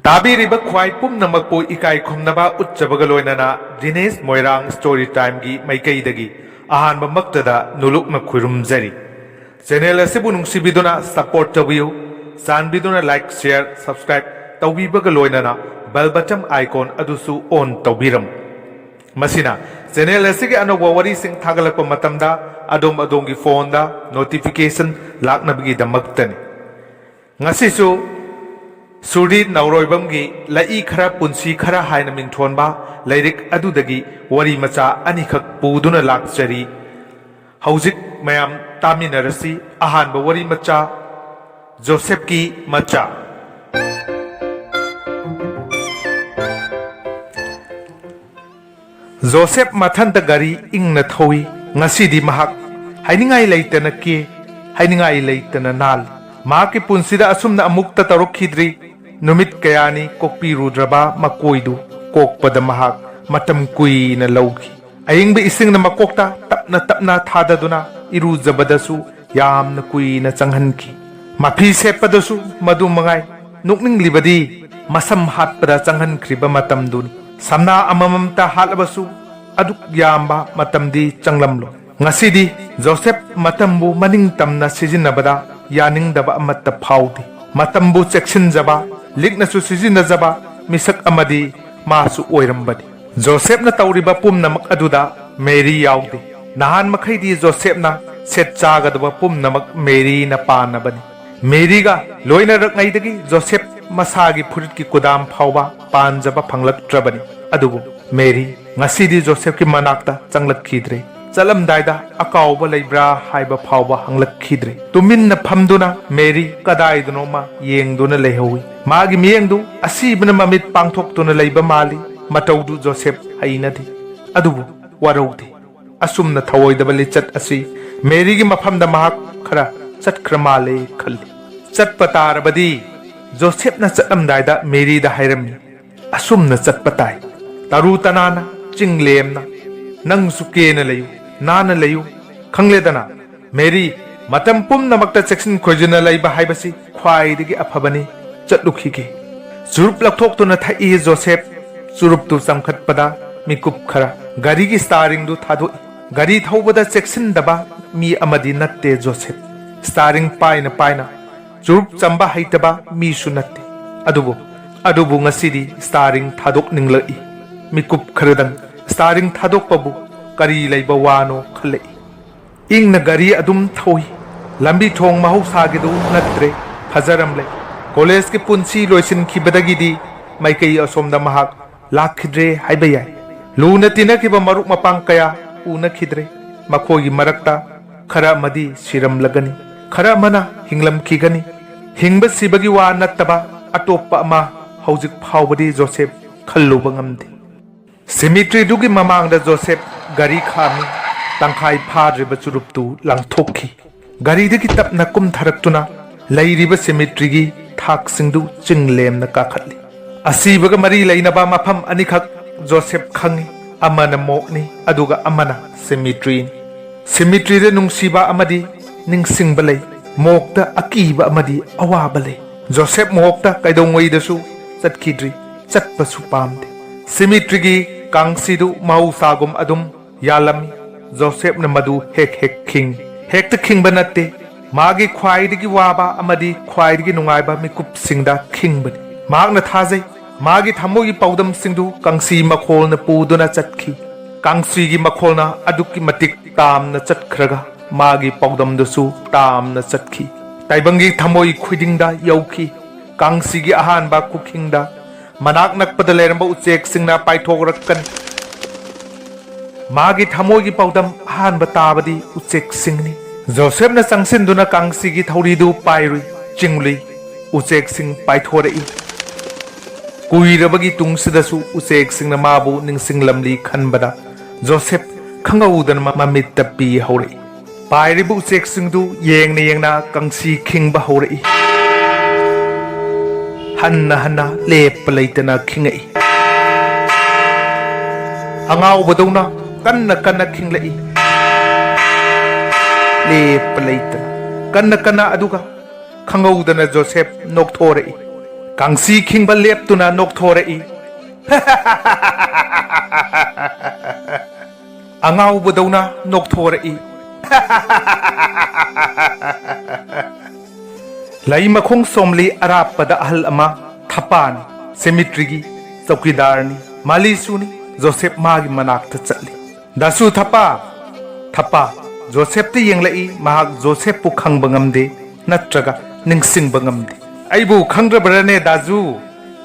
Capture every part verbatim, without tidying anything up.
ꯇꯥꯕꯤꯔꯤꯕ ꯈ꯭ꯋꯥꯏ ꯄꯨꯝꯅꯃꯛꯄꯨ ꯏꯀꯥꯏ ꯈꯨꯝꯅꯕ ꯎꯠꯆꯕꯒ ꯂꯣꯏꯅꯅ ꯗꯤꯅꯦꯁ ꯃꯣꯏꯔꯥꯡ ꯁ꯭ꯇꯣꯔꯤ ꯇꯥꯏꯝꯒꯤ ꯃꯥꯏꯀꯩꯗꯒꯤ ꯑꯍꯥꯟꯕꯃꯛꯇꯗ ꯅꯨꯂꯨꯛꯅ ꯈꯨꯔꯨꯝꯖꯔꯤ꯫ ꯆꯦꯅꯦꯜ ꯑꯁꯤꯕꯨ ꯅꯨꯡꯁꯤꯕꯤꯗꯨꯅ ꯁꯄꯣꯔꯠ ꯇꯧꯕꯤꯌꯨ꯫ ꯆꯥꯟꯕꯤꯗꯨꯅ ꯂꯥꯏꯛ, ꯁꯤꯌꯔ, ꯁꯕꯁꯀ꯭ꯔꯥꯏꯕ ꯇꯧꯕꯤꯕꯒ ꯂꯣꯏꯅꯅ ꯕꯦꯜ ꯕꯇꯟ ꯑꯥꯏꯀꯣꯟ ꯑꯗꯨꯁꯨ ꯑꯣꯟ ꯇꯧꯕꯤꯔꯝꯃꯨ꯫ ꯃꯁꯤꯅ ꯆꯦꯅꯦꯜ ꯑꯁꯤꯒꯤ ꯑꯅꯧꯕ ꯋꯥꯔꯤꯁꯤꯡ ꯊꯥꯒꯠꯂꯛꯄ ꯃꯇꯝꯗ ꯑꯗꯣꯝ ꯑꯗꯣꯝꯒꯤ ꯐꯣꯟꯗ ꯅꯣꯇꯤꯐꯤꯀꯦꯁꯟ ꯂꯥꯛꯅꯕꯒꯤꯗꯃꯛꯇꯅꯤ꯫ ꯉꯁꯤꯁꯨ ꯁꯨꯔꯗꯤ ꯅꯥꯎꯔꯣꯏꯕꯝꯒꯤ ꯂꯏ ꯈꯔ ꯄꯨꯟꯁꯤ ꯈꯔ ꯍꯥꯏꯅ ꯃꯤꯡꯊꯣꯟꯕ ꯂꯥꯏꯔꯤꯛ ꯑꯗꯨꯗꯒꯤ ꯋꯥꯔꯤ ꯃꯆꯥ ꯑꯅꯤꯈꯛ ꯄꯨꯗꯨꯅ ꯂꯥꯛꯆꯔꯤ꯫ ꯍꯧꯖꯤꯛ ꯃꯌꯥꯝ ꯇꯥꯃꯤꯟꯅꯔꯁꯤ꯫ ꯑꯍꯥꯟꯕ ꯋꯥꯔꯤ ꯃꯆꯥ, ꯖꯣꯁꯦꯐꯀꯤ ꯃꯆꯥ꯫ ꯖꯣꯁꯦꯐ ꯃꯊꯟꯇ ꯒꯥꯔꯤ ꯏꯪꯅ ꯊꯧꯏ꯫ ꯉꯁꯤꯗꯤ ꯃꯍꯥꯛ ꯍꯥꯏꯅꯤꯡꯉꯥꯏ ꯂꯩꯇꯅ ꯀꯦ, ꯍꯥꯏꯅꯤꯡꯉꯥꯏ ꯂꯩꯇꯅ ꯅꯥꯜꯂꯤ꯫ ꯃꯍꯥꯛꯀꯤ ꯄꯨꯟꯁꯤꯗ ꯑꯁꯨꯝꯅ ꯑꯃꯨꯛꯇ ꯇꯧꯔꯛꯈꯤꯗ꯭ꯔꯤ꯫ ꯅꯨꯃꯤꯠ ꯀꯌꯥꯅꯤ ꯀꯣꯛꯄꯤꯔꯨꯗ꯭ꯔꯕ ꯃꯀꯣꯏꯗꯨ ꯀꯣꯛꯄꯗ ꯃꯍꯥꯛ ꯃꯇꯝ ꯀꯨꯏꯅ ꯂꯧꯈꯤ꯫ ꯑꯏꯪꯕ ꯏꯁꯤꯡꯅ ꯃꯀꯣꯛꯇ ꯇꯞꯅ ꯇꯞꯅ ꯊꯥꯗꯗꯨꯅ ꯏꯔꯨꯖꯕꯗꯁꯨ ꯌꯥꯝꯅ ꯀꯨꯏꯅ ꯆꯪꯍꯟꯈꯤ꯫ ꯃꯐꯤ ꯁꯦꯠꯄꯗꯁꯨ ꯃꯗꯨ ꯃꯉꯥꯏ꯫ ꯅꯣꯛꯅꯤꯡꯂꯤꯕꯗꯤ ꯃꯁꯝ ꯍꯥꯠꯄꯗ ꯆꯪꯍꯟꯈ꯭ꯔꯤꯕ ꯃꯇꯝꯗꯨꯅꯤ꯫ ꯁꯝꯅꯥ ꯑꯃꯃꯝꯇ ꯍꯥꯠꯂꯕꯁꯨ ꯑꯗꯨꯛ ꯌꯥꯝꯕ ꯃꯇꯝꯗꯤ ꯆꯪꯂꯝꯂꯣꯏ꯫ ꯉꯁꯤꯗꯤ ꯖꯣꯁꯦꯐ ꯃꯇꯝꯕꯨ ꯃꯅꯤꯡ ꯇꯝꯅ ꯁꯤꯖꯤꯟꯅꯕꯗ ꯌꯥꯅꯤꯡꯗꯕ ꯑꯃꯠꯇ ꯐꯥꯎꯗꯦ꯫ ꯃꯇꯝꯕꯨ ꯆꯦꯛꯁꯤꯟꯖꯕ, ꯂꯤꯛꯅꯁꯨ ꯁꯤꯖꯤꯟꯅꯖꯕ ꯃꯤꯁꯛ ꯑꯃꯗꯤ ꯃꯥꯁꯨ ꯑꯣꯏꯔꯝꯕꯅꯤ꯫ ꯖꯣꯁꯦꯐꯅ ꯇꯧꯔꯤꯕ ꯄꯨꯝꯅꯃꯛ ꯑꯗꯨꯗ ꯃꯦꯔꯤ ꯌꯥꯎꯗꯦ꯫ ꯅꯍꯥꯟ ꯃꯈꯩꯗꯤ ꯖꯣꯁꯦꯐꯅ ꯁꯦꯠ ꯆꯥꯒꯗꯕ ꯄꯨꯝꯅꯃꯛ ꯃꯦꯔꯤꯅ ꯄꯥꯟꯅꯕꯅꯤ꯫ ꯃꯦꯔꯤꯒ ꯂꯣꯏꯅꯔꯛꯉꯩꯗꯒꯤ ꯖꯣꯁꯦꯐ ꯃꯁꯥꯒꯤ ꯐꯨꯔꯤꯠꯀꯤ ꯀꯨꯗꯥꯝ ꯐꯥꯎꯕ ꯄꯥꯟꯖꯕ ꯐꯪꯂꯛꯇ꯭ꯔꯕꯅꯤ꯫ ꯑꯗꯨꯕꯨ ꯃꯦꯔꯤ ꯉꯁꯤꯗꯤ ꯖꯣꯁꯦꯐꯀꯤ ꯃꯅꯥꯛꯇ ꯆꯪꯂꯛꯈꯤꯗ꯭ꯔꯦ꯫ ꯆꯠꯂꯝꯗꯥꯏꯗ ꯑꯀꯥꯎꯕ ꯂꯩꯕ꯭ꯔꯥ ꯍꯥꯏꯕ ꯐꯥꯎꯕ ꯍꯪꯂꯛꯈꯤꯗ꯭ꯔꯦ꯫ ꯇꯨꯃꯤꯟꯅ ꯐꯝꯗꯨꯅ ꯃꯦꯔꯤ ꯀꯗꯥꯏꯗꯅꯣꯃ ꯌꯦꯡꯗꯨꯅ ꯂꯩꯍꯧꯏ꯫ ꯃꯥꯒꯤ ꯃꯤꯠꯌꯦꯡꯗꯨ ꯑꯁꯤꯕꯅ ꯃꯃꯤꯠ ꯄꯥꯡꯊꯣꯛꯇꯨꯅ ꯂꯩꯕ ꯃꯥꯜꯂꯤ꯫ ꯃꯇꯧꯗꯨ ꯖꯣꯁꯦꯐ ꯍꯩꯅꯗꯦ꯫ ꯑꯗꯨꯕꯨ ꯋꯥꯔꯧꯗꯦ꯫ ꯑꯁꯨꯝꯅ ꯊꯧꯑꯣꯏꯗꯕ ꯂꯤꯆꯠ ꯑꯁꯤ ꯃꯦꯔꯤꯒꯤ ꯃꯐꯝꯗ ꯃꯍꯥꯛ ꯈꯔ ꯆꯠꯈ꯭ꯔ ꯃꯥꯜꯂꯦ ꯈꯜꯂꯤ꯫ ꯆꯠꯄ ꯇꯥꯔꯕꯗꯤ ꯖꯣꯁꯦꯐꯅ ꯆꯠꯂꯝꯗꯥꯏꯗ ꯃꯦꯔꯤꯗ ꯍꯥꯏꯔꯝꯃꯤ, "ꯑꯁꯨꯝꯅ ꯆꯠꯄ ꯇꯥꯏ꯫ ꯇꯔꯨ ꯇꯅꯥꯟꯅ, ꯆꯤꯡ ꯂꯦꯝꯅ꯫ ꯅꯪꯁꯨ ꯀꯦꯅ ꯂꯩꯌꯨ, ꯅꯥꯟꯅ ꯂꯩꯌꯨ꯫ ꯈꯪꯂꯦꯗꯅ, ꯃꯦꯔꯤ, ꯃꯇꯝ ꯄꯨꯝꯅꯃꯛꯇ ꯆꯦꯛꯁꯤꯟ ꯈꯣꯏꯖꯤꯟꯅ ꯂꯩꯕ ꯍꯥꯏꯕꯁꯤ ꯈ꯭ꯋꯥꯏꯗꯒꯤ ꯑꯐꯕꯅꯤ꯫ ꯆꯠꯂꯨꯈꯤꯒꯦ꯫" ꯆꯨꯔꯨꯞ ꯂꯧꯊꯣꯛꯇꯨꯅ ꯊꯛꯏ ꯖꯣꯁꯦꯞ꯫ ꯆꯨꯔꯨꯞꯇꯨ ꯆꯝꯈꯠꯄꯗ ꯃꯤꯀꯨꯞ ꯈꯔ꯫ ꯒꯥꯔꯤꯒꯤ ꯁ꯭ꯇꯥꯔꯤꯡꯗꯨ ꯊꯥꯗꯣꯛꯏ꯫ ꯒꯥꯔꯤ ꯊꯧꯕꯗ ꯆꯦꯛꯁꯤꯟꯗꯕ ꯃꯤ ꯑꯃꯗꯤ ꯅꯠꯇꯦ ꯖꯣꯁꯦꯞ꯫ ꯁ꯭ꯇꯥꯔꯤꯡ ꯄꯥꯏꯅ ꯄꯥꯏꯅ ꯆꯨꯔꯨꯞ ꯆꯝꯕ ꯍꯩꯇꯕ ꯃꯤꯁꯨ ꯅꯠꯇꯦ꯫ ꯑꯗꯨꯕꯨ, ꯑꯗꯨꯕꯨ ꯉꯁꯤꯗꯤ ꯁ꯭ꯇꯥꯔꯤꯡ ꯊꯥꯗꯣꯛꯅꯤꯡꯂꯛꯏ꯫ ꯃꯤꯀꯨꯞ ꯈꯔꯗꯪ ꯁ꯭ꯇꯥꯔꯤꯡ ꯊꯥꯗꯣꯛꯄꯕꯨ ꯀꯔꯤ ꯂꯩꯕ ꯋꯥꯅꯣ ꯈꯜꯂꯛꯏ꯫ ꯏꯪꯅ ꯒꯥꯔꯤ ꯑꯗꯨꯝ ꯊꯧꯏ꯫ ꯂꯝꯕꯤ ꯊꯣꯡ ꯃꯍꯧꯁꯥꯒꯤꯗꯨ ꯅꯠꯇ꯭ꯔꯦ, ꯐꯖꯔꯝꯂꯦ꯫ ꯀꯣꯂꯦꯖꯀꯤ ꯄꯨꯟꯁꯤ ꯂꯣꯏꯁꯤꯟꯈꯤꯕꯗꯒꯤꯗꯤ ꯃꯥꯏꯀꯩ ꯑꯁꯣꯝꯗ ꯃꯍꯥꯛ ꯂꯥꯛꯈꯤꯗ꯭ꯔꯦ ꯍꯥꯏꯕ ꯌꯥꯏ꯫ ꯂꯨꯅ ꯇꯤꯟꯅꯈꯤꯕ ꯃꯔꯨꯞ ꯃꯄꯥꯡ ꯀꯌꯥ ꯎꯅꯈꯤꯗ꯭ꯔꯦ꯫ ꯃꯈꯣꯏꯒꯤ ꯃꯔꯛꯇ ꯈꯔ ꯑꯃꯗꯤ ꯁꯤꯔꯝꯂꯒꯅꯤ, ꯈꯔ ꯑꯃꯅ ꯍꯤꯡꯂꯝꯈꯤꯒꯅꯤ꯫ ꯍꯤꯡꯕ ꯁꯤꯕꯒꯤ ꯋꯥ ꯅꯠꯇꯕ ꯑꯇꯣꯞꯄ ꯑꯃ ꯍꯧꯖꯤꯛ ꯐꯥꯎꯕꯗꯤ ꯖꯣꯁꯦꯞ ꯈꯜꯂꯨꯕ ꯉꯝꯗꯦ꯫ ꯁꯤꯃꯤꯇ꯭ꯔꯤꯗꯨꯒꯤ ꯃꯃꯥꯡꯗ ꯖꯣꯁꯦꯞ ꯒꯥꯔꯤ ꯈꯥꯝꯃꯤ꯫ ꯇꯪꯈꯥꯏ ꯐꯥꯗ꯭ꯔꯤꯕ ꯆꯨꯔꯨꯞꯇꯨ ꯂꯪꯊꯣꯛꯈꯤ꯫ ꯒꯥꯔꯤꯗꯒꯤ ꯇꯞꯅ ꯀꯨꯝꯊꯔꯛꯇꯨꯅ ꯂꯩꯔꯤꯕ ꯁꯤꯃꯤꯇ꯭ꯔꯤꯒꯤ ꯊꯥꯛꯁꯤꯡꯗꯨ ꯆꯤꯡ ꯂꯦꯝꯅ ꯀꯥꯈꯠꯂꯤ꯫ ꯑꯁꯤꯕꯒ ꯃꯔꯤ ꯂꯩꯅꯕ ꯃꯐꯝ ꯑꯅꯤꯈꯛ ꯖꯣꯁꯦꯞ ꯈꯪꯏ꯫ ꯑꯃꯅ ꯃꯣꯛꯅꯤ, ꯑꯗꯨꯒ ꯑꯃꯅ ꯁꯤꯃꯤꯇ꯭ꯔꯤꯅꯤ꯫ ꯁꯤꯃꯤꯇ꯭ꯔꯤꯗ ꯅꯨꯡꯁꯤꯕ ꯑꯃꯗꯤ ꯅꯤꯡꯁꯤꯡꯕ ꯂꯩ꯫ ꯃꯣꯛꯇ ꯑꯀꯤꯕ ꯑꯃꯗꯤ ꯑꯋꯥꯕ ꯂꯩ꯫ ꯖꯣꯁꯦꯞ ꯃꯣꯛꯇ ꯀꯩꯗꯧꯉꯩꯗꯁꯨ ꯆꯠꯈꯤꯗ꯭ꯔꯤ, ꯆꯠꯄꯁꯨ ꯄꯥꯝꯗꯦ꯫ ꯁꯤꯃꯤꯇ꯭ꯔꯤꯒꯤ ꯀꯥꯡꯁꯤꯗꯨ ꯃꯍꯧꯁꯥꯒꯨꯝ ꯑꯗꯨꯝ ꯌꯥꯜꯂꯝꯃꯤ꯫ ꯖꯣꯁꯦꯞꯅ ꯃꯗꯨ ꯍꯦꯛ ꯍꯦꯛ ꯈꯤꯡ, ꯍꯦꯛꯇ ꯈꯤꯡꯕ ꯅꯠꯇꯦ, ꯃꯥꯒꯤ ꯈ꯭ꯋꯥꯏꯗꯒꯤ ꯋꯥꯕ ꯑꯃꯗꯤ ꯈ꯭ꯋꯥꯏꯗꯒꯤ ꯅꯨꯡꯉꯥꯏꯕ ꯃꯤꯀꯨꯞꯁꯤꯡꯗ ꯈꯤꯡꯕꯅꯤ꯫ ꯃꯍꯥꯛꯅ ꯊꯥꯖꯩ, ꯃꯥꯒꯤ ꯊꯃꯣꯏꯒꯤ ꯄꯥꯎꯗꯝꯁꯤꯡꯗꯨ ꯀꯥꯡꯁꯤ ꯃꯈꯣꯜꯅ ꯄꯨꯗꯨꯅ ꯆꯠꯈꯤ꯫ ꯀꯥꯡꯁꯤꯒꯤ ꯃꯈꯣꯜꯅ ꯑꯗꯨꯛꯀꯤ ꯃꯇꯤꯛ ꯇꯥꯝꯅ ꯆꯠꯈ꯭ꯔꯒ ꯃꯥꯒꯤ ꯄꯥꯎꯗꯝꯗꯨꯁꯨ ꯇꯥꯝꯅ ꯆꯠꯈꯤ꯫ ꯇꯥꯏꯕꯪꯒꯤ ꯊꯃꯣꯏ ꯈꯨꯗꯤꯡꯗ ꯌꯧꯈꯤ꯫ ꯀꯥꯡꯁꯤꯒꯤ ꯑꯍꯥꯟꯕ ꯈꯨꯈꯤꯡꯗ ꯃꯅꯥꯛ ꯅꯛꯄꯗ ꯂꯩꯔꯝꯕ ꯎꯆꯦꯛꯁꯤꯡꯅ ꯄꯥꯏꯊꯣꯛꯔꯛꯀꯅꯤ꯫ ꯃꯥꯒꯤ ꯊꯃꯣꯏꯒꯤ ꯄꯥꯎꯗꯝ ꯑꯍꯥꯟꯕ ꯇꯥꯕꯗꯤ ꯎꯆꯦꯛꯁꯤꯡꯅꯤ꯫ ꯖꯣꯁꯦꯞꯅ ꯆꯪꯁꯤꯟꯗꯨꯅ ꯀꯥꯡꯁꯤꯒꯤ ꯊꯧꯔꯤꯗꯨ ꯄꯥꯏꯔꯨꯏ, ꯆꯤꯡꯂꯨꯏ꯫ ꯎꯆꯦꯛꯁꯤꯡ ꯄꯥꯏꯊꯣꯔꯛꯏ꯫ ꯀꯨꯏꯔꯕꯒꯤ ꯇꯨꯡꯁꯤꯗꯁꯨ ꯎꯆꯦꯛꯁꯤꯡꯅ ꯃꯥꯕꯨ ꯅꯤꯡꯁꯤꯡꯂꯝꯂꯤ ꯈꯟꯕꯗ ꯖꯣꯁꯦꯞ ꯈꯪꯍꯧꯗꯅ ꯃ-, ꯃꯃꯤꯠꯇ ꯄꯤ ꯍꯧꯔꯛꯏ꯫ ꯄꯥꯏꯔꯤꯕ ꯎꯆꯦꯛꯁꯤꯡꯗꯨ ꯌꯦꯡꯅ ꯌꯦꯡꯅ ꯀꯥꯡꯁꯤ ꯈꯤꯡꯕ ꯍꯧꯔꯛꯏ꯫ ꯍꯟꯅ ꯍꯟꯅ ꯂꯦꯞꯄ ꯂꯩꯇꯅ ꯈꯤꯡꯉꯛꯏ꯫ ꯑꯉꯥꯎꯕꯗꯧꯅ ꯀꯟꯅ ꯀꯟꯅ ꯈꯤꯡꯂꯛꯏ꯫ ꯂꯦꯞꯄ ꯂꯩꯇꯅ ꯀꯟꯅ ꯀꯟꯅ, ꯑꯗꯨꯒ ꯈꯪꯍꯧꯗꯅ ꯖꯣꯁꯦꯞ ꯅꯣꯛꯊꯣꯔꯛꯏ꯫ ꯀꯥꯡꯁꯤ ꯈꯤꯡꯕ ꯂꯦꯞꯇꯨꯅ ꯅꯣꯛꯊꯣꯔꯛꯏ꯫ ꯑꯉꯥꯎꯕꯗꯧꯅ ꯅꯣꯛꯊꯣꯔꯛꯏ꯫ ꯂꯩ ꯃꯈꯣꯡ ꯁꯣꯝꯂꯤ ꯑꯔꯥꯞꯄꯗ ꯑꯍꯜ ꯑꯃ ꯊꯄꯥꯅꯤ, ꯁꯦꯃꯤꯇ꯭ꯔꯤꯒꯤ ꯆꯧꯀꯤꯗꯥꯔꯅꯤ, ꯃꯥꯂꯤꯁꯨꯅꯤ꯫ ꯖꯣꯁꯦꯞ ꯃꯥꯒꯤ ꯃꯅꯥꯛꯇ ꯆꯠꯂꯤ꯫ "ꯗꯥꯁꯨ ꯊꯄꯥ!" ꯊꯄꯥ ꯖꯣꯁꯦꯞꯇ ꯌꯦꯡꯂꯛꯏ꯫ ꯃꯍꯥꯛ ꯖꯣꯁꯦꯞꯄꯨ ꯈꯪꯕ ꯉꯝꯗꯦ, ꯅꯠꯇ꯭ꯔꯒ ꯅꯤꯡꯁꯤꯡꯕ ꯉꯝꯗꯦ꯫ "ꯑꯩꯕꯨ ꯈꯪꯗ꯭ꯔꯕꯔꯅꯦ, ꯗꯥꯖꯨ?"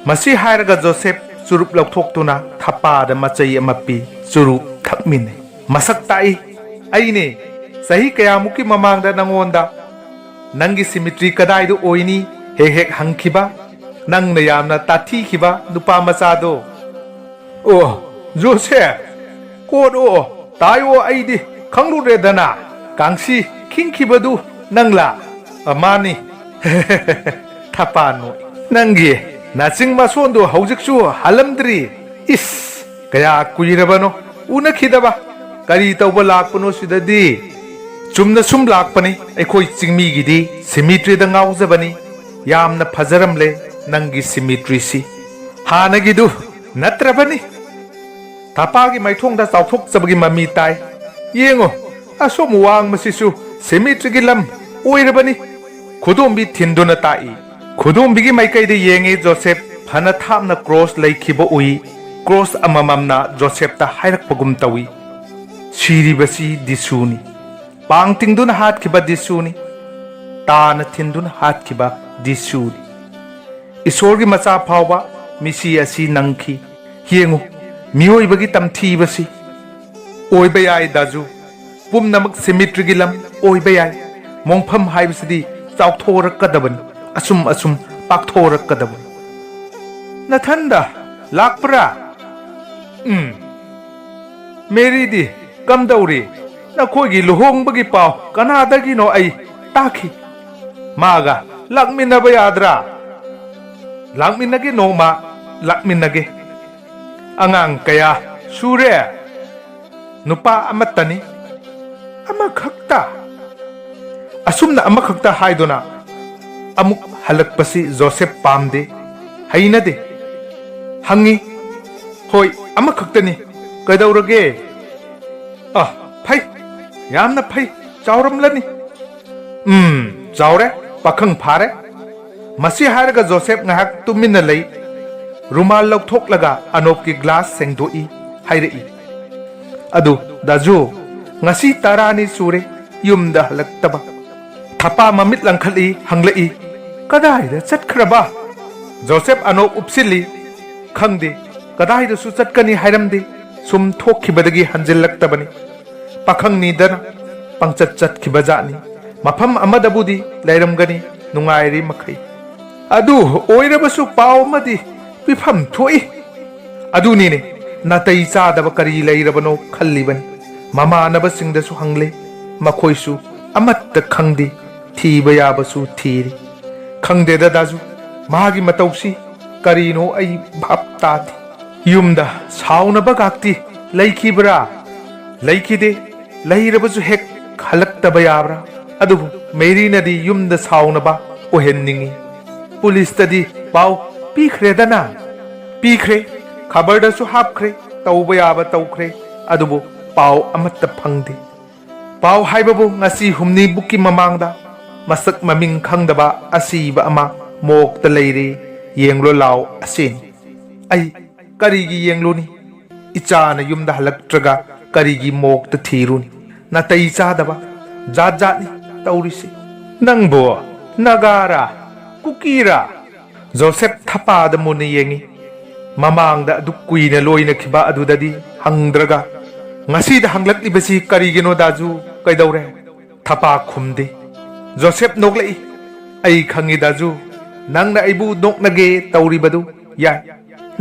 ꯃꯁꯤ ꯍꯥꯏꯔꯒ ꯖꯣꯁꯦꯞ ꯆꯨꯔꯨꯞ ꯂꯧꯊꯣꯛꯇꯨꯅ ꯊꯄꯥꯗ ꯃꯆꯩ ꯑꯃ ꯄꯤ꯫ ꯆꯨꯔꯨꯞ ꯊꯛꯃꯤꯟꯅꯩ꯫ "ꯃꯁꯛ ꯇꯥꯛꯏ꯫ ꯑꯩꯅꯦ, ꯆꯍꯤ ꯀꯌꯥꯃꯨꯛꯀꯤ ꯃꯃꯥꯡꯗ ꯅꯪꯉꯣꯟꯗ ꯅꯪꯒꯤ ꯁꯤꯃꯤꯇ꯭ꯔꯤ ꯀꯗꯥꯏꯗ ꯑꯣꯏꯅꯤ ꯍꯦꯛ ꯍꯦꯛ ꯍꯪꯈꯤꯕ, ꯅꯪꯅ ꯌꯥꯝꯅ ꯇꯥꯊꯤꯈꯤꯕ ꯅꯨꯄꯥ ꯃꯆꯥꯗꯣ?" "ꯑꯣ, ꯖꯣꯁꯦꯞ, ꯀꯣꯠ ꯑꯣ, ꯇꯥꯏ ꯑꯣ, ꯑꯩꯗꯤ ꯈꯪꯂꯨꯔꯦꯗꯅ꯫ ꯀꯥꯡꯁꯤ ꯈꯤꯡꯈꯤꯕꯗꯨ ꯅꯪꯂꯥ?" "ꯑ, ꯃꯥꯅꯤ꯫" ꯊꯄꯥ ꯅꯣꯛꯏ꯫ "ꯅꯪꯒꯤ ꯅꯆꯤꯡ ꯃꯁꯣꯟꯗꯨ ꯍꯧꯖꯤꯛꯁꯨ ꯍꯜꯂꯝꯗ꯭ꯔꯤ꯫ ꯏꯁ, ꯀꯌꯥ ꯀꯨꯏꯔꯕꯅꯣ ꯎꯅꯈꯤꯗꯕ꯫ ꯀꯔꯤ ꯇꯧꯕ ꯂꯥꯛꯄꯅꯣ ꯁꯤꯗꯗꯤ?" "ꯆꯨꯝꯅ ꯁꯨꯝ ꯂꯥꯛꯄꯅꯤ꯫ ꯑꯩꯈꯣꯏ ꯆꯤꯡꯃꯤꯒꯤꯗꯤ ꯁꯤꯃꯤꯇ꯭ꯔꯤꯗ ꯉꯥꯎꯖꯕꯅꯤ꯫ ꯌꯥꯝꯅ ꯐꯖꯔꯝꯂꯦ ꯅꯪꯒꯤ ꯁꯤꯃꯤꯇ꯭ꯔꯤꯁꯤ꯫ ꯍꯥꯟꯅꯒꯤꯗꯨ ꯅꯠꯇ꯭ꯔꯕꯅꯤ꯫" ꯊꯄꯥꯒꯤ ꯃꯥꯏꯊꯣꯡꯗ ꯆꯥꯎꯊꯣꯛꯆꯕꯒꯤ ꯃꯃꯤ ꯇꯥꯏ꯫ "ꯌꯦꯡꯉꯨ, ꯑꯁꯣꯝ ꯋꯥꯡꯃꯁꯤꯁꯨ ꯁꯤꯃꯤꯇ꯭ꯔꯤꯒꯤ ꯂꯝ ꯑꯣꯏꯔꯕꯅꯤ꯫" ꯈꯨꯗꯣꯝꯕꯤ ꯊꯤꯟꯗꯨꯅ ꯇꯥꯛꯏ꯫ ꯈꯨꯗꯣꯝꯕꯤꯒꯤ ꯃꯥꯏꯀꯩꯗ ꯌꯦꯡꯉꯤ ꯖꯣꯁꯦꯞ꯫ ꯐꯅ ꯊꯥꯞꯅ ꯀ꯭ꯔꯣꯁ ꯂꯩꯈꯤꯕ ꯎꯏ꯫ ꯀ꯭ꯔꯣꯁ ꯑꯃꯃꯝꯅ ꯖꯣꯁꯦꯞꯇ ꯍꯥꯏꯔꯛꯄꯒꯨꯝ ꯇꯧꯏ꯫ "ꯁꯤꯔꯤꯕꯁꯤ ꯗꯤꯁꯨꯅꯤ꯫ ꯄꯥꯡ ꯇꯤꯡꯗꯨꯅ ꯍꯥꯠꯈꯤꯕ ꯗꯤꯁꯨꯅꯤ꯫ ꯇꯥꯅ ꯊꯤꯟꯗꯨꯅ ꯍꯥꯠꯈꯤꯕ ꯗꯤꯁꯨꯅꯤ꯫ ꯏꯁꯣꯔꯒꯤ ꯃꯆꯥ ꯐꯥꯎꯕ ꯃꯤꯁꯤ ꯑꯁꯤ ꯅꯪꯈꯤ꯫ ꯌꯦꯡꯉꯨ, ꯃꯤꯑꯣꯏꯕꯒꯤ ꯇꯝꯊꯤꯕꯁꯤ꯫" "ꯑꯣꯏꯕ ꯌꯥꯏ, ꯗꯥꯖꯨ꯫ ꯄꯨꯝꯅꯃꯛ ꯁꯤꯃꯤꯇ꯭ꯔꯤꯒꯤ ꯂꯝ ꯑꯣꯏꯕ ꯌꯥꯏ꯫ ꯃꯣꯡꯐꯝ ꯍꯥꯏꯕꯁꯤꯗꯤ ꯆꯥꯎꯊꯣꯔꯛꯀꯗꯕꯅꯤ꯫ ꯑꯁꯨꯝ ꯑꯁꯨꯝ ꯄꯥꯛꯊꯣꯔꯛꯀꯗꯕꯅꯤ꯫" "ꯅꯊꯟꯗ ꯂꯥꯛꯄ꯭ꯔꯥ?" "ꯎꯝ꯫" "ꯃꯦꯔꯤꯗꯤ ꯀꯝꯗꯧꯔꯤ? ꯅꯈꯣꯏꯒꯤ ꯂꯨꯍꯣꯡꯕꯒꯤ ꯄꯥꯎ ꯀꯅꯥꯗꯒꯤꯅꯣ ꯑꯩ ꯇꯥꯈꯤ꯫ ꯃꯥꯒ ꯂꯥꯛꯃꯤꯟꯅꯕ ꯌꯥꯗ꯭ꯔꯥ?" "ꯂꯥꯛꯃꯤꯟꯅꯒꯦ, ꯅꯣꯡꯃ ꯂꯥꯛꯃꯤꯟꯅꯒꯦ꯫" "ꯑꯉꯥꯡ ꯀꯌꯥ ꯁꯨꯔꯦ?" "ꯅꯨꯄꯥ ꯑꯃꯠꯇꯅꯤ꯫" "ꯑꯃꯈꯛꯇ?" ꯑꯁꯨꯝꯅ ꯑꯃꯈꯛꯇ ꯍꯥꯏꯗꯨꯅ ꯑꯃꯨꯛ ꯍꯜꯂꯛꯄꯁꯤ ꯖꯣꯁꯦꯞ ꯄꯥꯝꯗꯦ꯫ ꯑꯩꯅꯗꯤ ꯍꯪꯉꯤ꯫ "ꯍꯣꯏ, ꯑꯃꯈꯛꯇꯅꯤ꯫ ꯀꯩꯗꯧꯔꯒꯦ?" "ꯑ, ꯐꯩ, ꯌꯥꯝꯅ ꯐꯩ, ꯆꯥꯎꯔꯝꯂꯅꯤ꯫" "ꯎꯝ, ꯆꯥꯎꯔꯦ, ꯄꯥꯈꯪ ꯐꯥꯔꯦ꯫" ꯃꯁꯤ ꯍꯥꯏꯔꯒ ꯖꯣꯁꯦꯐ ꯉꯥꯏꯍꯥꯛ ꯇꯨꯃꯤꯟꯅ ꯂꯩ꯫ ꯔꯨꯃꯥꯜ ꯂꯧꯊꯣꯛꯂꯒ ꯑꯅꯣꯞꯀꯤ ꯒ꯭ꯂꯥꯁ ꯁꯦꯡꯗꯣꯛꯏ, ꯍꯥꯏꯔꯛꯏ, "ꯑꯗꯨ, ꯗꯥꯖꯨ, ꯉꯁꯤ ꯇꯔꯥꯅꯤ ꯁꯨꯔꯦ ꯌꯨꯝꯗ ꯍꯜꯂꯛꯇꯕ꯫" ꯊꯄꯥ ꯃꯃꯤꯠ ꯂꯪꯈꯠꯂꯤ, ꯍꯪꯂꯛꯏ, "ꯀꯗꯥꯏꯗ ꯆꯠꯈ꯭ꯔꯕ?" ꯖꯣꯁꯦꯐ ꯑꯅꯣꯞ ꯎꯞꯁꯤꯜꯂꯤ, "ꯈꯪꯗꯦ, ꯀꯗꯥꯏꯗꯁꯨ ꯆꯠꯀꯅꯤ ꯍꯥꯏꯔꯝꯗꯦ, ꯁꯨꯝ ꯊꯣꯛꯈꯤꯕꯗꯒꯤ ꯍꯟꯖꯤꯜꯂꯛꯇꯕꯅꯤ꯫ ꯄꯥꯈꯪꯅꯤꯗꯅ ꯄꯪꯆꯠ ꯆꯠꯈꯤꯕ ꯖꯥꯠꯅꯤ, ꯃꯐꯝ ꯑꯃꯗꯕꯨꯗꯤ ꯂꯩꯔꯝꯒꯅꯤ, ꯅꯨꯡꯉꯥꯏꯔꯤ ꯃꯈꯩ꯫ ꯑꯗꯨ ꯑꯣꯏꯔꯕꯁꯨ ꯄꯥꯎ ꯑꯃꯗꯤ ꯄꯤꯐꯝ ꯊꯣꯛꯏ꯫" "ꯑꯗꯨꯅꯤꯅꯦ, ꯅꯥꯇꯩ ꯆꯥꯗꯕ ꯀꯔꯤ ꯂꯩꯔꯕꯅꯣ ꯈꯜꯂꯤꯕꯅꯤ꯫ ꯃꯃꯥꯟꯅꯕꯁꯤꯡꯗꯁꯨ ꯍꯪꯂꯦ, ꯃꯈꯣꯏꯁꯨ ꯑꯃꯠꯇ ꯈꯪꯗꯦ, ꯊꯤꯕ ꯌꯥꯕꯁꯨ ꯊꯤꯔꯤ꯫ ꯈꯪꯗꯦꯗ ꯗꯥꯖꯨ, ꯃꯥꯒꯤ ꯃꯇꯧꯁꯤ ꯀꯔꯤꯅꯣ ꯑꯩ ꯚꯥꯞ ꯇꯥꯗꯦ꯫" "ꯌꯨꯝꯗ ꯁꯥꯎꯅꯕ ꯉꯥꯛꯇꯤ ꯂꯩꯈꯤꯕ꯭ꯔꯥ?" "ꯂꯩꯈꯤꯗꯦ, ꯂꯩꯔꯕꯁꯨ ꯍꯦꯛ ꯍꯜꯂꯛꯇꯕ ꯌꯥꯕ꯭ꯔꯥ? ꯑꯗꯨꯕꯨ ꯃꯦꯔꯤꯅꯗꯤ ꯌꯨꯝꯗ ꯁꯥꯎꯅꯕ ꯑꯣꯏꯍꯟꯅꯤꯡꯏ꯫" "ꯄꯨꯂꯤꯁꯇꯗꯤ ꯄꯥꯎ ꯄꯤꯈ꯭ꯔꯦꯗꯅ?" "ꯄꯤꯈ꯭ꯔꯦ, ꯈꯕꯔꯗꯁꯨ ꯍꯥꯞꯈ꯭ꯔꯦ, ꯇꯧꯕ ꯌꯥꯕ ꯇꯧꯈ꯭ꯔꯦ, ꯑꯗꯨꯕꯨ ꯄꯥꯎ ꯑꯃꯠꯇ ꯐꯪꯗꯦ꯫ ꯄꯥꯎ ꯍꯥꯏꯕꯕꯨ ꯉꯁꯤ ꯍꯨꯝꯅꯤꯕꯨꯛꯀꯤ ꯃꯃꯥꯡꯗ ꯃꯁꯛ ꯃꯃꯤꯡ ꯈꯪꯗꯕ ꯑꯁꯤꯕ ꯑꯃ ꯃꯣꯛꯇ ꯂꯩꯔꯦ, ꯌꯦꯡꯂꯣ ꯂꯥꯎ, ꯑꯁꯤꯅꯤ꯫" "ꯑꯩ ꯀꯔꯤꯒꯤ ꯌꯦꯡꯂꯨꯅꯤ? ꯏꯆꯥꯅ ꯌꯨꯝꯗ ꯍꯜꯂꯛꯇ꯭ꯔꯒ ꯀꯔꯤꯒꯤ ꯃꯣꯛꯇ ꯊꯤꯔꯨꯅꯤ? ꯅꯥꯇꯩ ꯆꯥꯗꯕ ꯖꯥꯠ ꯖꯥꯠꯅꯤ ꯇꯧꯔꯤꯁꯤ꯫" "ꯅꯪꯕꯨ ꯅꯥꯒꯥꯔꯥ? ꯀꯨꯀꯤꯔꯥ?" ꯖꯣꯁꯦꯐ ꯊꯄꯥꯗ ꯃꯨꯟꯅ ꯌꯦꯡꯏ꯫ ꯃꯃꯥꯡꯗ ꯑꯗꯨꯛ ꯀꯨꯏꯅ ꯂꯣꯏꯅꯈꯤꯕ ꯑꯗꯨꯗꯗꯤ ꯍꯪꯗ꯭ꯔꯒ, "ꯉꯁꯤꯗ ꯍꯪꯂꯛꯂꯤꯕꯁꯤ ꯀꯔꯤꯒꯤꯅꯣ ꯗꯥꯖꯨ? ꯀꯩꯗꯧꯔꯦ?" ꯊꯄꯥ ꯈꯨꯝꯗꯦ꯫ ꯖꯣꯁꯦꯐ ꯅꯣꯛꯂꯛꯏ꯫ "ꯑꯩ ꯈꯪꯏ ꯗꯥꯖꯨ, ꯅꯪꯅ ꯑꯩꯕꯨ ꯅꯣꯛꯅꯒꯦ ꯇꯧꯔꯤꯕꯗꯨ ꯌꯥꯏ,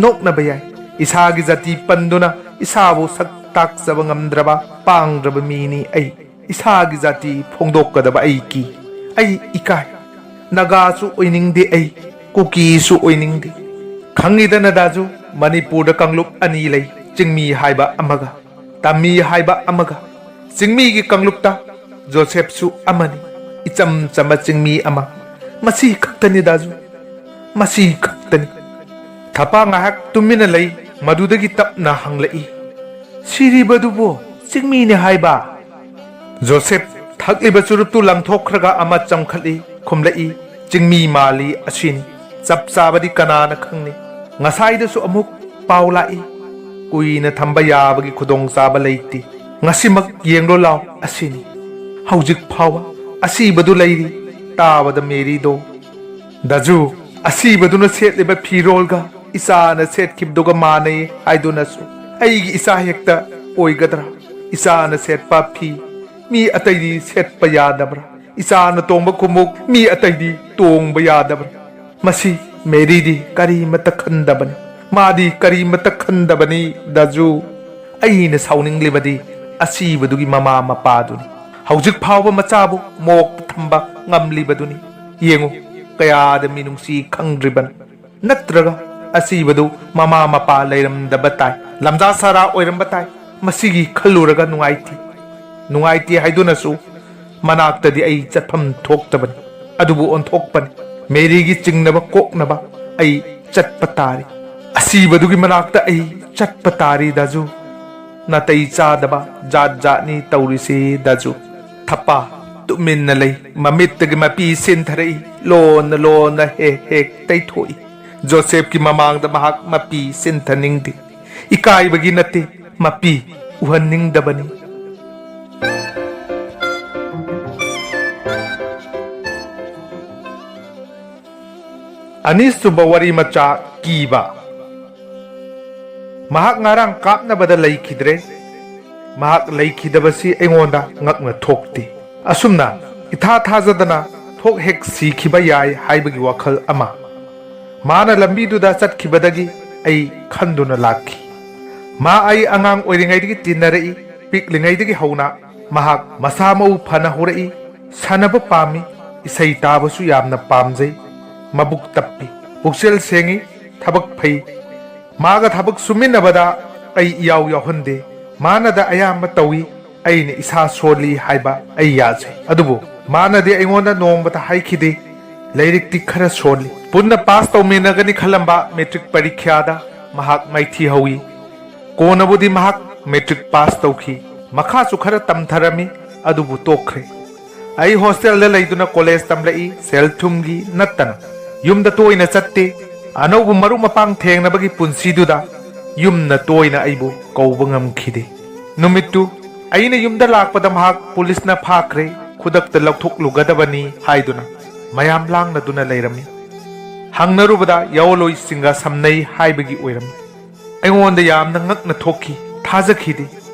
ꯅꯣꯛꯅꯕ ꯌꯥꯏ꯫ ꯏꯁꯥꯒꯤ ꯖꯥꯇꯤ ꯄꯟꯗꯨꯅ ꯏꯁꯥꯕꯨ ꯁꯛ ꯇꯥꯛꯆꯕ ꯉꯝꯗ꯭ꯔꯕ ꯄꯥꯡꯗ꯭ꯔꯕ ꯃꯤꯅꯤ ꯑꯩ꯫ ꯏꯁꯥꯒꯤ ꯖꯥꯇꯤ ꯐꯣꯡꯗꯣꯛꯀꯗꯕ ꯑꯩ ꯀꯤ, ꯑꯩ ꯏꯀꯥꯏ꯫ ꯅꯥꯒꯥꯁꯨ ꯑꯣꯏꯅꯤꯡꯗꯦ ꯑꯩ, ꯀꯨꯀꯤꯁꯨ ꯑꯣꯏꯅꯤꯡꯗꯦ꯫ ꯈꯪꯉꯤꯗꯅ ꯗꯥꯖꯨ, ꯃꯅꯤꯄꯨꯔꯗ ꯀꯥꯡꯂꯨꯞ ꯑꯅꯤ ꯂꯩ, ꯆꯤꯡꯃꯤ ꯍꯥꯏꯕ ꯑꯃꯒ, ꯇꯝꯃꯤ ꯍꯥꯏꯕ ꯑꯃꯒ꯫ ꯆꯤꯡꯃꯤꯒꯤ ꯀꯥꯡꯂꯨꯞꯇ ꯖꯣꯁꯦꯐꯁꯨ ꯑꯃꯅꯤ, ꯏꯆꯝ ꯆꯝꯕ ꯆꯤꯡꯃꯤ ꯑꯃ꯫ ꯃꯁꯤ ꯈꯛꯇꯅꯤ ꯗꯥꯖꯨ, ꯃꯁꯤ ꯈꯛꯇꯅꯤ꯫ ꯊꯄꯥ ꯉꯥꯏꯍꯥꯛ ꯇꯨꯃꯤꯟꯅ ꯂꯩ꯫ ꯃꯗꯨꯗꯒꯤ ꯇꯞꯅ ꯍꯪꯂꯛꯏ, "ꯁꯤꯔꯤꯕꯗꯨꯕꯨ ꯆꯤꯡꯃꯤꯅꯦ ꯍꯥꯏꯕ?" ꯖꯣꯁꯦꯐ ꯊꯛꯂꯤꯕ ꯆꯨꯔꯨꯞꯇꯨ ꯂꯪꯊꯣꯛꯈ꯭ꯔꯒ ꯑꯃ ꯆꯪꯈꯠꯂꯤ, ꯈꯨꯝꯂꯛꯏ, "ꯆꯤꯡꯃꯤ ꯃꯥꯜꯂꯤ ꯑꯁꯤꯅꯤ꯫ ꯆꯞ ꯆꯥꯕꯗꯤ ꯀꯅꯥꯅ ꯈꯪꯅꯤ? ꯉꯁꯥꯏꯗꯁꯨ ꯑꯃꯨꯛ ꯄꯥꯎ ꯂꯥꯛꯏ꯫ ꯀꯨꯏꯅ ꯊꯝꯕ ꯌꯥꯕꯒꯤ ꯈꯨꯗꯣꯡꯆꯥꯕ ꯂꯩꯇꯦ꯫ ꯉꯁꯤꯃꯛ ꯌꯦꯡꯂꯣ ꯂꯥꯎ ꯑꯁꯤꯅꯤ꯫ ꯍꯧꯖꯤꯛ ꯐꯥꯎꯕ ꯑꯁꯤꯕꯗꯨ ꯂꯩꯔꯤ꯫ ꯇꯥꯕꯗ ꯃꯦꯔꯤꯗꯣ, ꯗꯥꯖꯨ, ꯑꯁꯤꯕꯗꯨꯅ ꯁꯦꯠꯂꯤꯕ ꯐꯤꯔꯣꯜꯒ ꯏꯆꯥꯅ ꯁꯦꯠꯈꯤꯕꯗꯨꯒ ꯃꯥꯟꯅꯩ ꯍꯥꯏꯗꯨꯅꯁꯨ ꯑꯩꯒꯤ ꯏꯆꯥ ꯍꯦꯛꯇ ꯑꯣꯏꯒꯗ꯭ꯔꯥ? ꯏꯆꯥꯅ ꯁꯦꯠꯄ ꯐꯤ ꯃꯤ ꯑꯇꯩꯗꯤ ꯁꯦꯠꯄ ꯌꯥꯗꯕ꯭ꯔꯥ? ꯏꯆꯥꯅ ꯇꯣꯡꯕ ꯈꯣꯡꯎꯞ ꯃꯤ ꯑꯇꯩꯗꯤ ꯇꯣꯡꯕ ꯌꯥꯗꯕ꯭ꯔꯥ?" ꯃꯁꯤ ꯃꯦꯔꯤꯗꯤ ꯀꯔꯤꯃꯠꯇ ꯈꯟꯗꯕꯅꯤ꯫ ꯃꯥꯗꯤ ꯀꯔꯤꯃꯠꯇ ꯈꯟꯗꯕꯅꯤ, ꯗꯥꯖꯨ꯫ ꯑꯩꯅ ꯁꯥꯎꯅꯤꯡꯂꯤꯕꯗꯤ ꯑꯁꯤꯕꯗꯨꯒꯤ ꯃꯃꯥ ꯃꯄꯥꯗꯨꯅꯤ꯫ ꯍꯧꯖꯤꯛ ꯐꯥꯎꯕ ꯃꯆꯥꯕꯨ ꯃꯣꯛꯇ ꯊꯝꯕ ꯉꯝꯂꯤꯕꯗꯨꯅꯤ꯫ ꯌꯦꯡꯉꯨ, ꯀꯌꯥꯗ ꯃꯤꯅꯨꯡꯁꯤ ꯈꯪꯗ꯭ꯔꯤꯕꯅꯤ꯫ ꯅꯠꯇ꯭ꯔꯒ ꯑꯁꯤꯕꯗꯨ ꯃꯃꯥ ꯃꯄꯥ ꯂꯩꯔꯝꯗꯕ ꯇꯥꯏ, ꯂꯝꯖꯥ ꯁꯥꯔꯥ ꯑꯣꯏꯔꯝꯕ ꯇꯥꯏ꯫ ꯃꯁꯤꯒꯤ ꯈꯜꯂꯨꯔꯒ ꯅꯨꯡꯉꯥꯏꯇꯦ꯫ ꯅꯨꯡꯉꯥꯏꯇꯦ ꯍꯥꯏꯗꯨꯅꯁꯨ ꯃꯅꯥꯛꯇꯗꯤ ꯑꯩ ꯆꯠꯐꯝ ꯊꯣꯛꯇꯕꯅꯤ꯫ ꯑꯗꯨꯕꯨ ꯑꯣꯟꯊꯣꯛꯄꯅꯤ꯫ ꯃꯦꯔꯤꯒꯤ ꯆꯤꯡꯅꯕ ꯀꯣꯛꯅꯕ ꯑꯩ ꯆꯠꯄ ꯇꯥꯔꯤ꯫ ꯑꯁꯤꯕꯗꯨꯒꯤ ꯃꯅꯥꯛꯇ ꯑꯩ ꯆꯠꯄ ꯇꯥꯔꯤ, ꯗꯥꯖꯨ꯫ ꯅꯥꯇꯩ ꯆꯥꯗꯕ ꯖꯥꯠ ꯖꯥꯠꯅꯤ ꯇꯧꯔꯤꯁꯤ, ꯗꯥꯖꯨ꯫ ꯊꯄꯥ ꯇꯨꯃꯤꯟꯅ ꯂꯩ꯫ ꯃꯃꯤꯠꯇꯒꯤ ꯃꯄꯤ ꯁꯤꯟꯊꯔꯛꯏ꯫ ꯂꯣꯟꯅ ꯂꯣꯟꯅ ꯍꯦꯛ ꯍꯦꯛ ꯇꯩꯊꯣꯛꯏ꯫ ꯖꯣꯁꯦꯐꯀꯤ ꯃꯃꯥꯡꯗ ꯃꯍꯥꯛ ꯃꯄꯤ ꯁꯤꯟꯊꯅꯤꯡꯗꯦ꯫ ꯏꯀꯥꯏꯕꯒꯤ ꯅꯠꯇꯦ, ꯃꯄꯤ ꯎꯍꯟꯅꯤꯡꯗꯕꯅꯤ꯫ ꯑꯅꯤꯁꯨꯕ ꯋꯥꯔꯤ ꯃꯆꯥ, ꯀꯤꯕ꯫ ꯃꯍꯥꯛ ꯉꯔꯥꯡ ꯀꯥꯞꯅꯕꯗ ꯂꯩꯈꯤꯗ꯭ꯔꯦ꯫ ꯃꯍꯥꯛ ꯂꯩꯈꯤꯗꯕꯁꯤ ꯑꯩꯉꯣꯟꯗ ꯉꯛꯅ ꯊꯣꯛꯇꯦ꯫ ꯑꯁꯨꯝꯅ ꯏꯊꯥ ꯊꯥꯖꯗꯅ ꯊꯣꯛ ꯍꯦꯛ ꯁꯤꯈꯤꯕ ꯌꯥꯏ ꯍꯥꯏꯕꯒꯤ ꯋꯥꯈꯜ ꯑꯃ꯫ ꯃꯥꯅ ꯂꯝꯕꯤꯗꯨꯗ ꯆꯠꯈꯤꯕꯗꯒꯤ ꯑꯩ ꯈꯟꯗꯨꯅ ꯂꯥꯛꯈꯤ꯫ ꯃꯥ ꯑꯩ ꯑꯉꯥꯡ ꯑꯣꯏꯔꯤꯉꯩꯗꯒꯤ ꯇꯤꯟꯅꯔꯛꯏ꯫ ꯄꯤꯛꯂꯤꯉꯩꯗꯒꯤ ꯍꯧꯅ ꯃꯍꯥꯛ ꯃꯁꯥ ꯃꯎ ꯐꯅ ꯍꯧꯔꯛꯏ꯫ ꯁꯥꯟꯅꯕ ꯄꯥꯝꯃꯤ꯫ ꯏꯁꯩ ꯇꯥꯕꯁꯨ ꯌꯥꯝꯅ ꯄꯥꯝꯖꯩ꯫ ꯃꯕꯨꯛ ꯇꯞꯄꯤ꯫ ꯄꯨꯛꯆꯦꯜ ꯁꯦꯡꯉꯤ꯫ ꯊꯕꯛ ꯐꯩ꯫ ꯃꯥꯒ ꯊꯕꯛ ꯁꯨꯃꯤꯟꯅꯕꯗ ꯑꯩ ꯏꯌꯥꯎ ꯌꯥꯎꯍꯟꯗꯦ꯫ ꯃꯥꯅꯗ ꯑꯌꯥꯝꯕ ꯇꯧꯏ꯫ ꯑꯩꯅ ꯏꯁꯥ ꯁꯣꯜꯂꯤ ꯍꯥꯏꯕ ꯑꯩ ꯌꯥꯖꯩ꯫ ꯑꯗꯨꯕꯨ ꯃꯥꯅꯗꯤ ꯑꯩꯉꯣꯟꯗ ꯅꯣꯡꯃꯇ ꯍꯥꯏꯈꯤꯗꯦ, ꯂꯥꯏꯔꯤꯛꯇꯤ ꯈꯔ ꯁꯣꯜꯂꯤ꯫ ꯄꯨꯟꯅ ꯄꯥꯁ ꯇꯧꯃꯤꯟꯅꯒꯅꯤ ꯈꯜꯂꯝꯕ ꯃꯦꯇ꯭ꯔꯤꯛ ꯄꯔꯤꯈ꯭ꯌꯥꯗ ꯃꯍꯥꯛ ꯃꯥꯏꯊꯤ ꯍꯧꯏ꯫ ꯀꯣꯟꯅꯕꯨꯗꯤ ꯃꯍꯥꯛ ꯃꯦꯇ꯭ꯔꯤꯛ ꯄꯥꯁ ꯇꯧꯈꯤ꯫ ꯃꯈꯥꯁꯨ ꯈꯔ ꯇꯝꯊꯔꯝꯃꯤ, ꯑꯗꯨꯕꯨ ꯇꯣꯛꯈ꯭ꯔꯦ꯫ ꯑꯩ ꯍꯣꯁꯇꯦꯜꯗ ꯂꯩꯗꯨꯅ ꯀꯣꯂꯦꯖ ꯇꯝꯂꯛꯏ, ꯁꯦꯜ ꯊꯨꯝꯒꯤ ꯅꯠꯇꯅ꯫ ꯌꯨꯝꯗ ꯇꯣꯏꯅ ꯆꯠꯇꯦ꯫ ꯑꯅꯧꯕ ꯃꯔꯨꯞ ꯃꯄꯥꯡ ꯊꯦꯡꯅꯕꯒꯤ ꯄꯨꯟꯁꯤꯗꯨꯗ ꯌꯨꯝꯅ ꯇꯣꯏꯅ ꯑꯩꯕꯨ ꯀꯧꯕ ꯉꯝꯈꯤꯗꯦ꯫ ꯅꯨꯃꯤꯠꯇꯨ ꯑꯩꯅ ꯌꯨꯝꯗ ꯂꯥꯛꯄꯗ ꯃꯍꯥꯛ ꯄꯨꯂꯤꯁꯅ ꯐꯥꯈ꯭ꯔꯦ, ꯈꯨꯗꯛꯇ ꯂꯧꯊꯣꯛꯂꯨꯒꯗꯕꯅꯤ ꯍꯥꯏꯗꯨꯅ ꯃꯌꯥꯝ ꯂꯥꯡꯅꯗꯨꯅ ꯂꯩꯔꯝꯃꯤ꯫ ꯍꯪꯅꯔꯨꯕꯗ ꯌꯥꯑꯣꯟꯂꯣꯏꯁꯤꯡꯒ ꯁꯝꯅꯩ ꯍꯥꯏꯕꯒꯤ ꯑꯣꯏꯔꯝꯃꯤ꯫ ꯑꯩꯉꯣꯟꯗ ꯌꯥꯝꯅ ꯉꯛꯅ ꯊꯣꯛꯈꯤ, ꯊꯥꯖꯈꯤꯗꯦ꯫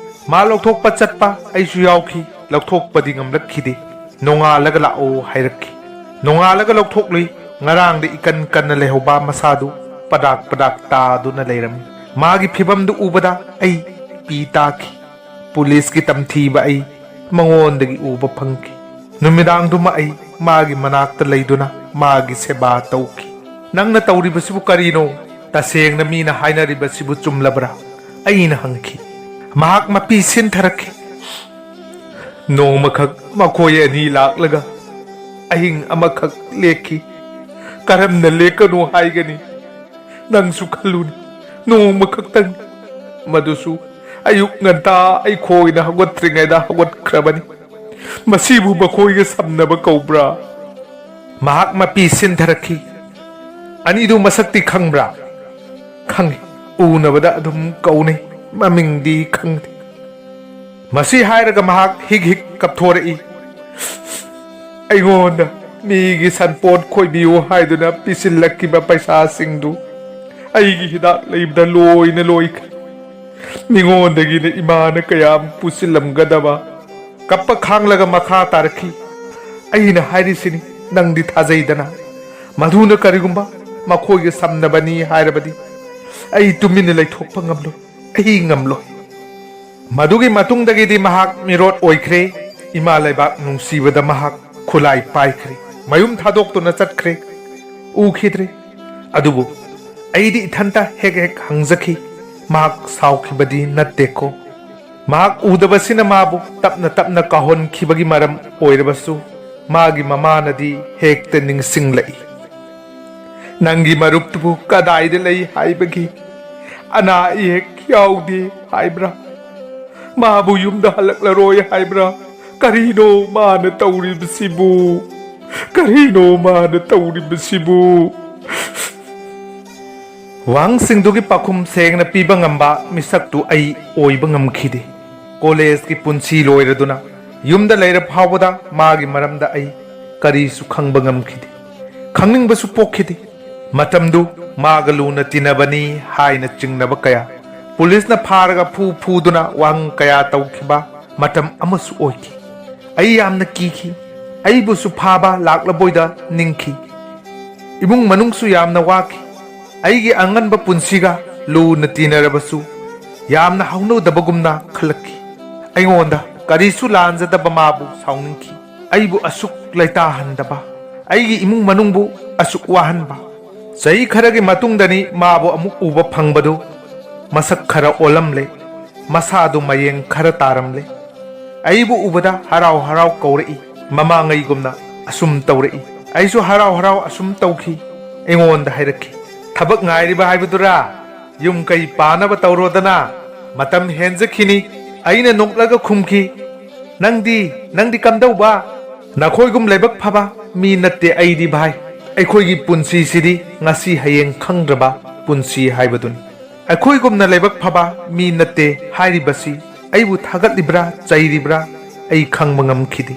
ꯃꯥ ꯂꯧꯊꯣꯛꯄ ꯆꯠꯄ ꯑꯩꯁꯨ ꯌꯥꯎꯈꯤ, ꯂꯧꯊꯣꯛꯄꯗꯤ ꯉꯝꯂꯛꯈꯤꯗꯦ꯫ "ꯅꯣꯡꯉꯥꯜꯂꯒ ꯂꯥꯛꯑꯣ" ꯍꯥꯏꯔꯛꯈꯤ꯫ ꯅꯣꯡꯉꯥꯜꯂꯒ ꯂꯧꯊꯣꯛꯂꯨꯏ꯫ ꯉꯔꯥꯡꯗ ꯏꯀꯟ ꯀꯟꯅ ꯂꯩꯍꯧꯕ ꯃꯁꯥꯗꯨ ꯄꯗꯥꯛ ꯄꯗꯥꯛ ꯇꯥꯗꯨꯅ ꯂꯩꯔꯝꯃꯤ꯫ ꯃꯥꯒꯤ ꯐꯤꯕꯝꯗꯨ ꯎꯕꯗ ꯑꯩ ꯄꯤ ꯇꯥꯈꯤ꯫ ꯄꯨꯂꯤꯁꯀꯤ ꯇꯝꯊꯤꯕ ꯑꯩ ꯃꯉꯣꯟꯗꯒꯤ ꯎꯕ ꯐꯪꯈꯤ꯫ ꯅꯨꯃꯤꯗꯥꯡꯗꯨꯃ ꯑꯩ ꯃꯥꯒꯤ ꯃꯅꯥꯛꯇ ꯂꯩꯗꯨꯅ ꯃꯥꯒꯤ ꯁꯦꯕꯥ ꯇꯧꯈꯤ꯫ "ꯅꯪꯅ ꯇꯧꯔꯤꯕꯁꯤꯕꯨ ꯀꯔꯤꯅꯣ? ꯇꯁꯦꯡꯅ ꯃꯤꯅ ꯍꯥꯏꯅꯔꯤꯕꯁꯤꯕꯨ ꯆꯨꯝꯂꯕ꯭ꯔꯥ?" ꯑꯩꯅ ꯍꯪꯈꯤ꯫ ꯃꯍꯥꯛ ꯃꯄꯤ ꯁꯤꯟꯊꯔꯛꯈꯤ꯫ "ꯅꯣꯡꯃꯈꯛ ꯃꯈꯣꯏ ꯑꯅꯤ ꯂꯥꯛꯂꯒ ꯑꯍꯤꯡ ꯑꯃꯈꯛ ꯂꯦꯛꯈꯤ꯫ ꯀꯔꯝꯅ ꯂꯦꯛꯀꯅꯨ ꯍꯥꯏꯒꯅꯤ? ꯅꯪꯁꯨ ꯈꯜꯂꯨꯅꯤ, ꯅꯣꯡꯃꯈꯛꯇꯪ꯫ ꯃꯗꯨꯁꯨ ꯑꯌꯨꯛ ꯉꯟꯇꯥ ꯑꯩꯈꯣꯏꯅ ꯍꯧꯒꯠꯇ꯭ꯔꯤꯉꯩꯗ ꯍꯧꯒꯠꯈ꯭ꯔꯕꯅꯤ꯫ ꯃꯁꯤꯕꯨ ꯃꯈꯣꯏꯒ ꯁꯝꯅꯕ ꯀꯧꯕ꯭ꯔꯥ?" ꯃꯍꯥꯛ ꯃꯄꯤ ꯁꯤꯟꯊꯔꯛꯈꯤ꯫ "ꯑꯅꯤꯗꯨ ꯃꯁꯛꯇꯤ ꯈꯪꯕ꯭ꯔꯥ?" "ꯈꯪꯏ꯫ ꯎꯅꯕꯗ ꯑꯗꯨꯝ ꯀꯧꯅꯩ꯫ ꯃꯃꯤꯡꯗꯤ ꯈꯪꯗꯦ꯫" ꯃꯁꯤ ꯍꯥꯏꯔꯒ ꯃꯍꯥꯛ ꯍꯤꯛ ꯍꯤꯛ ꯀꯞꯊꯣꯔꯛꯏ꯫ ꯑꯩꯉꯣꯟꯗ ꯃꯤꯒꯤ ꯁꯟꯄꯣꯠ ꯈꯣꯏꯕꯤꯌꯨ ꯍꯥꯏꯗꯨꯅ ꯄꯤꯁꯤꯜꯂꯛꯈꯤꯕ ꯄꯩꯁꯥꯁꯤꯡꯗꯨ ꯑꯩꯒꯤ ꯍꯤꯗꯥꯛ ꯂꯩꯕꯗ ꯂꯣꯏꯅ ꯂꯣꯏꯈ꯭ꯔꯦ꯫ ꯃꯤꯉꯣꯟꯗꯒꯤꯅ ꯏꯃꯥꯅ ꯀꯌꯥꯝ ꯄꯨꯁꯤꯜꯂꯝꯒꯗꯕ꯫ ꯀꯞꯄ ꯈꯥꯡꯂꯒ ꯃꯈꯥ ꯇꯥꯔꯛꯈꯤ꯫ "ꯑꯩꯅ ꯍꯥꯏꯔꯤꯁꯤꯅꯤ, ꯅꯪꯗꯤ ꯊꯥꯖꯩꯗꯅ꯫ ꯃꯗꯨꯅ ꯀꯔꯤꯒꯨꯝꯕ ꯃꯈꯣꯏꯒ ꯁꯝꯅꯕꯅꯤ ꯍꯥꯏꯔꯕꯗꯤ ꯑꯩ ꯇꯨꯃꯤꯟꯅ ꯂꯩꯊꯣꯛꯄ ꯉꯝꯂꯣꯏ, ꯑꯩ ꯉꯝꯂꯣꯏ꯫" ꯃꯗꯨꯒꯤ ꯃꯇꯨꯡꯗꯒꯤꯗꯤ ꯃꯍꯥꯛ ꯃꯤꯔꯣꯠ ꯑꯣꯏꯈ꯭ꯔꯦ꯫ ꯏꯃꯥ ꯂꯩꯕꯥꯛ ꯅꯨꯡꯁꯤꯕꯗ ꯃꯍꯥꯛ ꯈꯨꯠꯂꯥꯏ ꯄꯥꯏꯈ꯭ꯔꯦ꯫ ꯃꯌꯨꯝ ꯊꯥꯗꯣꯛꯇꯨꯅ ꯆꯠꯈ꯭ꯔꯦ꯫ ꯎꯈꯤꯗ꯭ꯔꯦ꯫ ꯑꯗꯨꯕꯨ ꯑꯩꯗꯤ ꯏꯊꯟꯇ ꯍꯦꯛ ꯍꯦꯛ ꯍꯪꯖꯈꯤ, "ꯃꯍꯥꯛ ꯁꯥꯎꯈꯤꯕꯗꯤ ꯅꯠꯇꯦꯀꯣ?" ꯃꯍꯥꯛ ꯎꯗꯕꯁꯤꯅ ꯃꯥꯕꯨ ꯇꯞꯅ ꯇꯞꯅ ꯀꯥꯎꯍꯟꯈꯤꯕꯒꯤ ꯃꯔꯝ ꯑꯣꯏꯔꯕꯁꯨ, ꯃꯥꯒꯤ ꯃꯃꯥꯅꯗꯤ ꯍꯦꯛꯇ ꯅꯤꯡꯁꯤꯡꯂꯛꯏ꯫ "ꯅꯪꯒꯤ ꯃꯔꯨꯞꯇꯨꯕꯨ ꯀꯗꯥꯏꯗ ꯂꯩ ꯍꯥꯏꯕꯒꯦ? ꯑꯅꯥ ꯑꯌꯦꯛ ꯌꯥꯎꯗꯦ ꯍꯥꯏꯕ꯭ꯔꯥ? ꯃꯥꯕꯨ ꯌꯨꯝꯗ ꯍꯜꯂꯛꯂꯔꯣꯏ ꯍꯥꯏꯕ꯭ꯔꯥ? ꯀꯔꯤꯅꯣ ꯃꯥꯅ ꯇꯧꯔꯤꯕꯁꯤꯕꯨ? ꯀꯔꯤꯅꯣ ꯃꯥꯅ ꯇꯧꯔꯤꯕꯁꯤꯕꯨ?" ꯋꯥꯍꯪꯁꯤꯡꯗꯨꯒꯤ ꯄꯥꯎꯈꯨꯝ ꯁꯦꯡꯅ ꯄꯤꯕ ꯉꯝꯕ ꯃꯤꯁꯛꯇꯨ ꯑꯩ ꯑꯣꯏꯕ ꯉꯝꯈꯤꯗꯦ꯫ ꯀꯣꯂꯦꯖꯀꯤ ꯄꯨꯟꯁꯤ ꯂꯣꯏꯔꯗꯨꯅ ꯌꯨꯝꯗ ꯂꯩꯔ ꯐꯥꯎꯕꯗ ꯃꯥꯒꯤ ꯃꯔꯝꯗ ꯑꯩ ꯀꯔꯤꯁꯨ ꯈꯪꯕ ꯉꯝꯈꯤꯗꯦ꯫ ꯈꯪꯅꯤꯡꯕꯁꯨ ꯄꯣꯛꯈꯤꯗꯦ꯫ ꯃꯇꯝꯗꯨ ꯃꯥꯒ ꯂꯨꯅ ꯇꯤꯟꯅꯕꯅꯤ ꯍꯥꯏꯅ ꯆꯤꯡꯅꯕ ꯀꯌꯥ, ꯄꯨꯂꯤꯁꯅ ꯐꯥꯔꯒ ꯐꯨ ꯐꯨꯗꯨꯅ ꯋꯥꯍꯪ ꯀꯌꯥ ꯇꯧꯈꯤꯕ ꯃꯇꯝ ꯑꯃꯁꯨ ꯑꯣꯏꯈꯤ꯫ ꯑꯩ ꯌꯥꯝꯅ ꯀꯤꯈꯤ꯫ ꯑꯩꯕꯨꯁꯨ ꯐꯥꯕ ꯂꯥꯛꯂꯕꯣꯏꯗ ꯅꯤꯡꯈꯤ꯫ ꯏꯃꯨꯡ ꯃꯅꯨꯡꯁꯨ ꯌꯥꯝꯅ ꯋꯥꯈꯤ꯫ ꯑꯩꯒꯤ ꯑꯉꯟꯕ ꯄꯨꯟꯁꯤꯒ ꯂꯨꯅ ꯇꯤꯟꯅꯔꯕꯁꯨ ꯌꯥꯝꯅ ꯍꯧꯅꯗꯕꯒꯨꯝꯅ ꯈꯜꯂꯛꯈꯤ꯫ ꯑꯩꯉꯣꯟꯗ ꯀꯔꯤꯁꯨ ꯂꯥꯟꯖꯗꯕ ꯃꯥꯕꯨ ꯁꯥꯎꯅꯤꯡꯈꯤ꯫ ꯑꯩꯕꯨ ꯑꯁꯨꯛ ꯂꯩꯇꯥꯍꯟꯗꯕ, ꯑꯩꯒꯤ ꯏꯃꯨꯡ ꯃꯅꯨꯡꯕꯨ ꯑꯁꯨꯛ ꯋꯥꯍꯟꯕ꯫ ꯆꯍꯤ ꯈꯔꯒꯤ ꯃꯇꯨꯡꯗꯅꯤ ꯃꯥꯕꯨ ꯑꯃꯨꯛ ꯎꯕ ꯐꯪꯕꯗꯨ꯫ ꯃꯁꯛ ꯈꯔ ꯑꯣꯜꯂꯝꯂꯦ꯫ ꯃꯁꯥꯗꯨ ꯃꯌꯦꯡ ꯈꯔ ꯇꯥꯔꯝꯂꯦ꯫ ꯑꯩꯕꯨ ꯎꯕꯗ ꯍꯔꯥꯎ ꯍꯔꯥꯎ ꯀꯧꯔꯛꯏ꯫ ꯃꯃꯥꯡꯉꯩꯒꯨꯝꯅ ꯑꯁꯨꯝ ꯇꯧꯔꯛꯏ꯫ ꯑꯩꯁꯨ ꯍꯔꯥꯎ ꯍꯔꯥꯎ ꯑꯁꯨꯝ ꯇꯧꯈꯤ꯫ ꯑꯩꯉꯣꯟꯗ ꯍꯥꯏꯔꯛꯈꯤ, "ꯊꯕꯛ ꯉꯥꯏꯔꯤꯕ ꯍꯥꯏꯕꯗꯨꯔꯥ? ꯌꯨꯝ ꯀꯩ ꯄꯥꯅꯕ ꯇꯧꯔꯣꯗꯅ, ꯃꯇꯝ ꯍꯦꯟꯖꯈꯤꯅꯤ꯫" ꯑꯩꯅ ꯅꯣꯛꯂꯒ ꯈꯨꯝꯈꯤ, "ꯅꯪꯗꯤ, ꯅꯪꯗꯤ ꯀꯝꯗꯧꯕ? ꯅꯈꯣꯏꯒꯨꯝ ꯂꯥꯏꯕꯛ ꯐꯕ ꯃꯤ ꯅꯠꯇꯦ ꯑꯩꯗꯤ ꯚꯥꯏ꯫ ꯑꯩꯈꯣꯏꯒꯤ ꯄꯨꯟꯁꯤꯁꯤꯗꯤ ꯉꯁꯤ ꯍꯌꯦꯡ ꯈꯪꯗ꯭ꯔꯕ ꯄꯨꯟꯁꯤ ꯍꯥꯏꯕꯗꯨꯅꯤ꯫ ꯑꯩꯈꯣꯏꯒꯨꯝꯅ ꯂꯥꯏꯕꯛ ꯐꯕ ꯃꯤ ꯅꯠꯇꯦ ꯍꯥꯏꯔꯤꯕꯁꯤ꯫ ꯑꯩꯕꯨ ꯊꯥꯒꯠꯂꯤꯕ꯭ꯔꯥ, ꯆꯩꯔꯤꯕ꯭ꯔꯥ, ꯑꯩ ꯈꯪꯕ ꯉꯝꯈꯤꯗꯦ꯫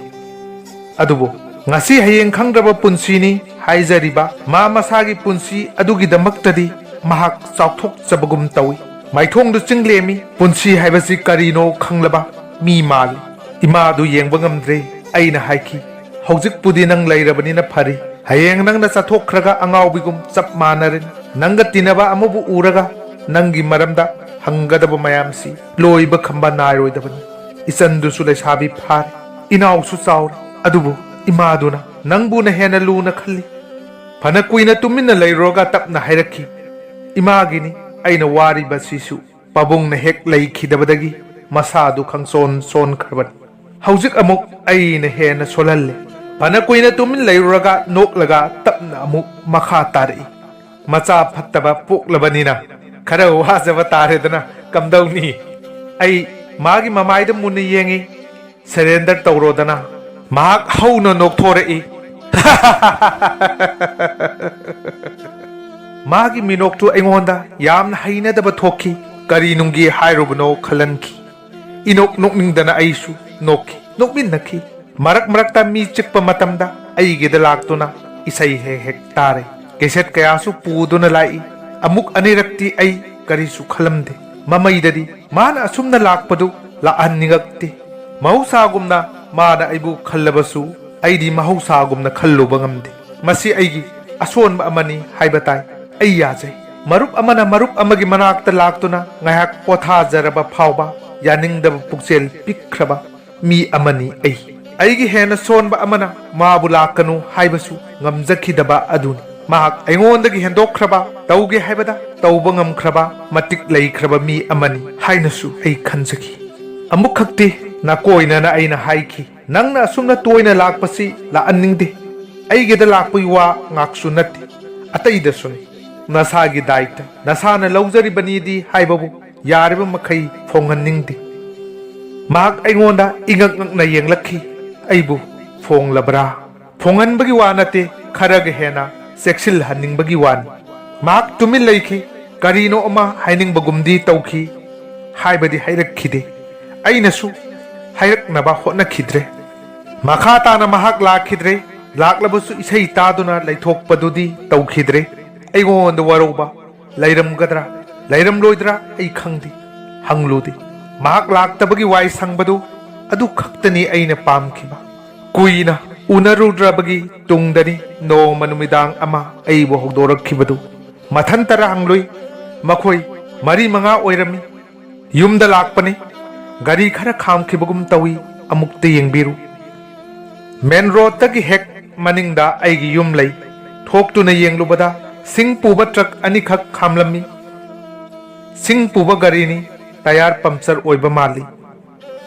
ꯑꯗꯨꯕꯨ ꯉꯁꯤ ꯍꯌꯦꯡ ꯈꯪꯗ꯭ꯔꯕ ꯄꯨꯟꯁꯤꯅꯤ ꯍꯥꯏꯖꯔꯤꯕ ꯃꯥ ꯃꯁꯥꯒꯤ ꯄꯨꯟꯁꯤ ꯑꯗꯨꯒꯤꯗꯃꯛꯇꯗꯤ ꯃꯍꯥꯛ ꯆꯥꯎꯊꯣꯛꯆꯕꯒꯨꯝ ꯇꯧꯏ꯫ ꯃꯥꯏꯊꯣꯡꯗꯨ ꯆꯤꯡꯂꯦꯝꯃꯤ꯫ ꯄꯨꯟꯁꯤ ꯍꯥꯏꯕꯁꯤ ꯀꯔꯤꯅꯣ ꯈꯪꯂꯕ ꯃꯤ ꯃꯥꯜꯂꯤ꯫ ꯏꯃꯥꯗꯨ ꯌꯦꯡꯕ ꯉꯝꯗ꯭ꯔꯦ꯫ ꯑꯩꯅ ꯍꯥꯏꯈꯤ, "ꯍꯧꯖꯤꯛꯄꯨꯗꯤ ꯅꯪ ꯂꯩꯔꯕꯅꯤꯅ ꯐꯔꯤ꯫ ꯍꯌꯦꯡ ꯅꯪꯅ ꯆꯠꯊꯣꯛꯈ꯭ꯔꯒ ꯑꯉꯥꯎꯕꯤꯒꯨꯝ ꯆꯞ ꯃꯥꯟꯅꯔꯅꯤ꯫ ꯅꯪꯒ ꯇꯤꯟꯅꯕ ꯑꯃꯕꯨ ꯎꯔꯒ ꯅꯪꯒꯤ ꯃꯔꯝꯗ ꯍꯪꯒꯗꯕ ꯃꯌꯥꯝꯁꯤ ꯂꯣꯏꯕ ꯈꯝꯕ ꯅꯥꯏꯔꯣꯏꯗꯕꯅꯤ꯫" ꯏꯆꯟꯗꯨꯁꯨ ꯂꯩꯁꯥꯕꯤ ꯐꯥꯔꯦ, ꯏꯅꯥꯎꯁꯨ ꯆꯥꯎꯔꯦ꯫ ꯑꯗꯨꯕꯨ ꯏꯃꯥꯗꯨꯅ ꯅꯪꯕꯨꯅ ꯍꯦꯟꯅ ꯂꯨꯅ ꯈꯜꯂꯤ꯫ ꯐꯅ ꯀꯨꯏꯅ ꯇꯨꯃꯤꯟꯅ ꯂꯩꯔꯨꯔꯒ ꯇꯞꯅ ꯍꯥꯏꯔꯛꯈꯤ, "ꯏꯃꯥꯒꯤꯅꯤ ꯑꯩꯅ ꯋꯥꯔꯤꯕꯁꯤꯁꯨ꯫ ꯄꯥꯕꯨꯡꯅ ꯍꯦꯛ ꯂꯩꯈꯤꯗꯕꯗꯒꯤ ꯃꯁꯥꯗꯨ ꯈꯪꯁꯣꯟ ꯁꯣꯟꯈ꯭ꯔꯕꯅꯤ꯫ ꯍꯧꯖꯤꯛ ꯑꯃꯨꯛ ꯑꯩꯅ ꯍꯦꯟꯅ ꯁꯣꯜꯍꯜꯂꯦ꯫ ꯐꯅ ꯀꯨꯏꯅ ꯇꯨꯃꯤꯟ ꯂꯩꯔꯨꯔꯒ ꯅꯣꯛꯂꯒ ꯇꯞꯅ ꯑꯃꯨꯛ ꯃꯈꯥ ꯇꯥꯔꯛꯏ꯫ "ꯃꯆꯥ ꯐꯠꯇꯕ ꯄꯣꯛꯂꯕꯅꯤꯅ ꯈꯔ ꯋꯥꯖꯕ ꯇꯥꯔꯦꯗꯅ, ꯀꯝꯗꯧꯅꯤ? ꯑꯩ ꯃꯥꯒꯤ ꯃꯃꯥꯏꯗ ꯃꯨꯟꯅ ꯌꯦꯡꯉꯤ꯫ "Surrender ꯇꯧꯔꯣꯗꯅ"꯫ ꯃꯍꯥꯛ ꯍꯧꯅ ꯅꯣꯛꯊꯣꯔꯛꯏ꯫ ꯃꯥꯒꯤ ꯃꯤꯅꯣꯛꯇꯨ ꯑꯩꯉꯣꯟꯗ ꯌꯥꯝꯅ ꯍꯩꯅꯗꯕ ꯊꯣꯛꯈꯤ꯫ ꯀꯔꯤ ꯅꯨꯡꯒꯤ ꯍꯥꯏꯔꯨꯕꯅꯣ ꯈꯜꯍꯟꯈꯤ꯫ ꯏꯅꯣꯛ ꯅꯣꯛꯅꯤꯡꯗꯅ ꯑꯩꯁꯨ ꯅꯣꯛꯈꯤ, ꯅꯣꯛꯃꯤꯟꯅꯈꯤ꯫ ꯃꯔꯛ ꯃꯔꯛꯇ ꯃꯤ ꯆꯤꯛꯄ ꯃꯇꯝꯗ ꯑꯩꯒꯤꯗ ꯂꯥꯛꯇꯨꯅ ꯏꯁꯩ ꯍꯦꯛ ꯍꯦꯛ ꯇꯥꯔꯦ꯫ ꯀꯦꯁꯦꯠ ꯀꯌꯥꯁꯨ ꯄꯨꯗꯨꯅ ꯂꯥꯛꯏ꯫ ꯑꯃꯨꯛ ꯑꯅꯤꯔꯛꯇꯤ ꯑꯩ ꯀꯔꯤꯁꯨ ꯈꯜꯂꯝꯗꯦ꯫ ꯃꯃꯩꯗꯗꯤ ꯃꯥꯅ ꯑꯁꯨꯝꯅ ꯂꯥꯛꯄꯗꯨ ꯂꯥꯛꯍꯟꯅꯤꯡꯉꯛꯇꯦ꯫ ꯃꯍꯧꯁꯥꯒꯨꯝꯅ ꯃꯥꯅ ꯑꯩꯕꯨ ꯈꯜꯂꯕꯁꯨ ꯑꯩꯗꯤ ꯃꯍꯧꯁꯥꯒꯨꯝꯅ ꯈꯜꯂꯨꯕ ꯉꯝꯗꯦ꯫ ꯃꯁꯤ ꯑꯩꯒꯤ ꯑꯁꯣꯟꯕ ꯑꯃꯅꯤ ꯍꯥꯏꯕ ꯇꯥꯏ꯫ ꯑꯩ ꯌꯥꯖꯩ꯫ ꯃꯔꯨꯞ ꯑꯃꯅ ꯃꯔꯨꯞ ꯑꯃꯒꯤ ꯃꯅꯥꯛꯇ ꯂꯥꯛꯇꯨꯅ ꯉꯥꯏꯍꯥꯛ ꯄꯣꯊꯥꯖꯔꯕ ꯐꯥꯎꯕ ꯌꯥꯅꯤꯡꯗꯕ ꯄꯨꯛꯆꯦꯜ ꯄꯤꯛꯈ꯭ꯔꯕ ꯃꯤ ꯑꯃꯅꯤ ꯑꯩ꯫ ꯑꯩꯒꯤ ꯍꯦꯟꯅ ꯁꯣꯟꯕ ꯑꯃꯅ ꯃꯥꯕꯨ ꯂꯥꯛꯀꯅꯨ ꯍꯥꯏꯕꯁꯨ ꯉꯝꯖꯈꯤꯗꯕ ꯑꯗꯨꯅꯤ꯫ ꯃꯍꯥꯛ ꯑꯩꯉꯣꯟꯗꯒꯤ ꯍꯦꯟꯗꯣꯛꯈ꯭ꯔꯕ, ꯇꯧꯒꯦ ꯍꯥꯏꯕꯗ ꯇꯧꯕ ꯉꯝꯈ꯭ꯔꯕ, ꯃꯇꯤꯛ ꯂꯩꯈ꯭ꯔꯕ ꯃꯤ ꯑꯃꯅꯤ ꯍꯥꯏꯅꯁꯨ ꯑꯩ ꯈꯟꯖꯈꯤ꯫ ꯑꯃꯨꯛꯈꯛꯇꯤ ꯅꯥꯀꯣꯏꯅꯅ ꯑꯩꯅ ꯍꯥꯏꯈꯤ, "ꯅꯪꯅ ꯑꯁꯨꯝꯅ ꯇꯣꯏꯅ ꯂꯥꯛꯄꯁꯤ ꯂꯥꯛꯍꯟꯅꯤꯡꯗꯦ꯫ ꯑꯩꯒꯤꯗ ꯂꯥꯛꯄꯒꯤ ꯋꯥ ꯉꯥꯛꯁꯨ ꯅꯠꯇꯦ, ꯑꯇꯩꯗꯁꯨꯅꯤ꯫ ꯅꯁꯥꯒꯤ ꯗꯥꯏꯇ ꯅꯁꯥꯅ ꯂꯧꯖꯔꯤꯕꯅꯤꯗꯤ ꯍꯥꯏꯕꯕꯨ ꯌꯥꯔꯤꯕ ꯃꯈꯩ ꯐꯣꯡꯍꯟꯅꯤꯡꯗꯦ"꯫ ꯃꯍꯥꯛ ꯑꯩꯉꯣꯟꯗ ꯏꯉꯛ ꯉꯛꯅ ꯌꯦꯡꯂꯛꯈꯤ꯫ ꯑꯩꯕꯨ ꯐꯣꯡꯂꯕ꯭ꯔꯥ? ꯐꯣꯡꯍꯟꯕꯒꯤ ꯋꯥ ꯅꯠꯇꯦ, ꯈꯔꯒ ꯍꯦꯟꯅ ꯆꯦꯛꯁꯤꯜꯍꯟꯅꯤꯡꯕꯒꯤ ꯋꯥꯅꯤ꯫ ꯃꯍꯥꯛ ꯇꯨꯃꯤꯟ ꯂꯩꯈꯤ꯫ ꯀꯔꯤꯅꯣ ꯑꯃ ꯍꯥꯏꯅꯤꯡꯕꯒꯨꯝꯗꯤ ꯇꯧꯈꯤ, ꯍꯥꯏꯕꯗꯤ ꯍꯥꯏꯔꯛꯈꯤꯗꯦ꯫ ꯑꯩꯅꯁꯨ ꯍꯥꯏꯔꯛꯅꯕ ꯍꯣꯠꯅꯈꯤꯗ꯭ꯔꯦ꯫ ꯃꯈꯥ ꯇꯥꯅ ꯃꯍꯥꯛ ꯂꯥꯛꯈꯤꯗ꯭ꯔꯦ꯫ ꯂꯥꯛꯂꯕꯁꯨ ꯏꯁꯩ ꯇꯥꯗꯨꯅ ꯂꯩꯊꯣꯛꯄꯗꯨꯗꯤ ꯇꯧꯈꯤꯗ꯭ꯔꯦ꯫ ꯑꯩꯉꯣꯟꯗ ꯋꯥꯔꯧꯕ ꯂꯩꯔꯝꯒꯗ꯭ꯔꯥ, ꯂꯩꯔꯝꯂꯣꯏꯗ꯭ꯔꯥ ꯑꯩ ꯈꯪꯗꯦ, ꯍꯪꯂꯨꯗꯦ꯫ ꯃꯍꯥꯛ ꯂꯥꯛꯇꯕꯒꯤ ꯋꯥꯏ ꯁꯪꯕꯗꯨ ꯑꯗꯨ ꯈꯛꯇꯅꯤ ꯑꯩꯅ ꯄꯥꯝꯈꯤꯕ꯫ ꯀꯨꯏꯅ ꯎꯅꯔꯨꯗ꯭ꯔꯕꯒꯤ ꯇꯨꯡꯗꯅꯤ ꯅꯣꯡꯃ ꯅꯨꯃꯤꯗꯥꯡ ꯑꯃ ꯑꯩꯕꯨ ꯍꯧꯗꯣꯔꯛꯈꯤꯕꯗꯨ꯫ ꯃꯊꯟꯇꯔ ꯍꯪꯂꯨꯏ꯫ ꯃꯈꯣꯏ ꯃꯔꯤ ꯃꯉꯥ ꯑꯣꯏꯔꯝꯃꯤ꯫ ꯌꯨꯝꯗ ꯂꯥꯛꯄꯅꯤ꯫ ꯒꯥꯔꯤ ꯈꯔ ꯈꯥꯝꯈꯤꯕꯒꯨꯝ ꯇꯧꯏ꯫ ꯑꯃꯨꯛꯇ ꯌꯦꯡꯕꯤꯔꯨ꯫ ꯃꯦꯟ ꯔꯣꯗꯇꯒꯤ ꯍꯦꯛ ꯃꯅꯤꯡꯗ ꯑꯩꯒꯤ ꯌꯨꯝ ꯂꯩ꯫ ꯊꯣꯛꯇꯨꯅ ꯌꯦꯡꯂꯨꯕꯗ ꯁꯤꯡ ꯄꯨꯕ ꯇ꯭ꯔꯛ ꯑꯅꯤꯈꯛ ꯈꯥꯝꯂꯝꯃꯤ꯫ ꯁꯤꯡ ꯄꯨꯕ ꯒꯥꯔꯤꯅꯤ꯫ ꯇꯌꯥꯔ ꯄꯝꯆꯔ ꯑꯣꯏꯕ ꯃꯥꯜꯂꯤ꯫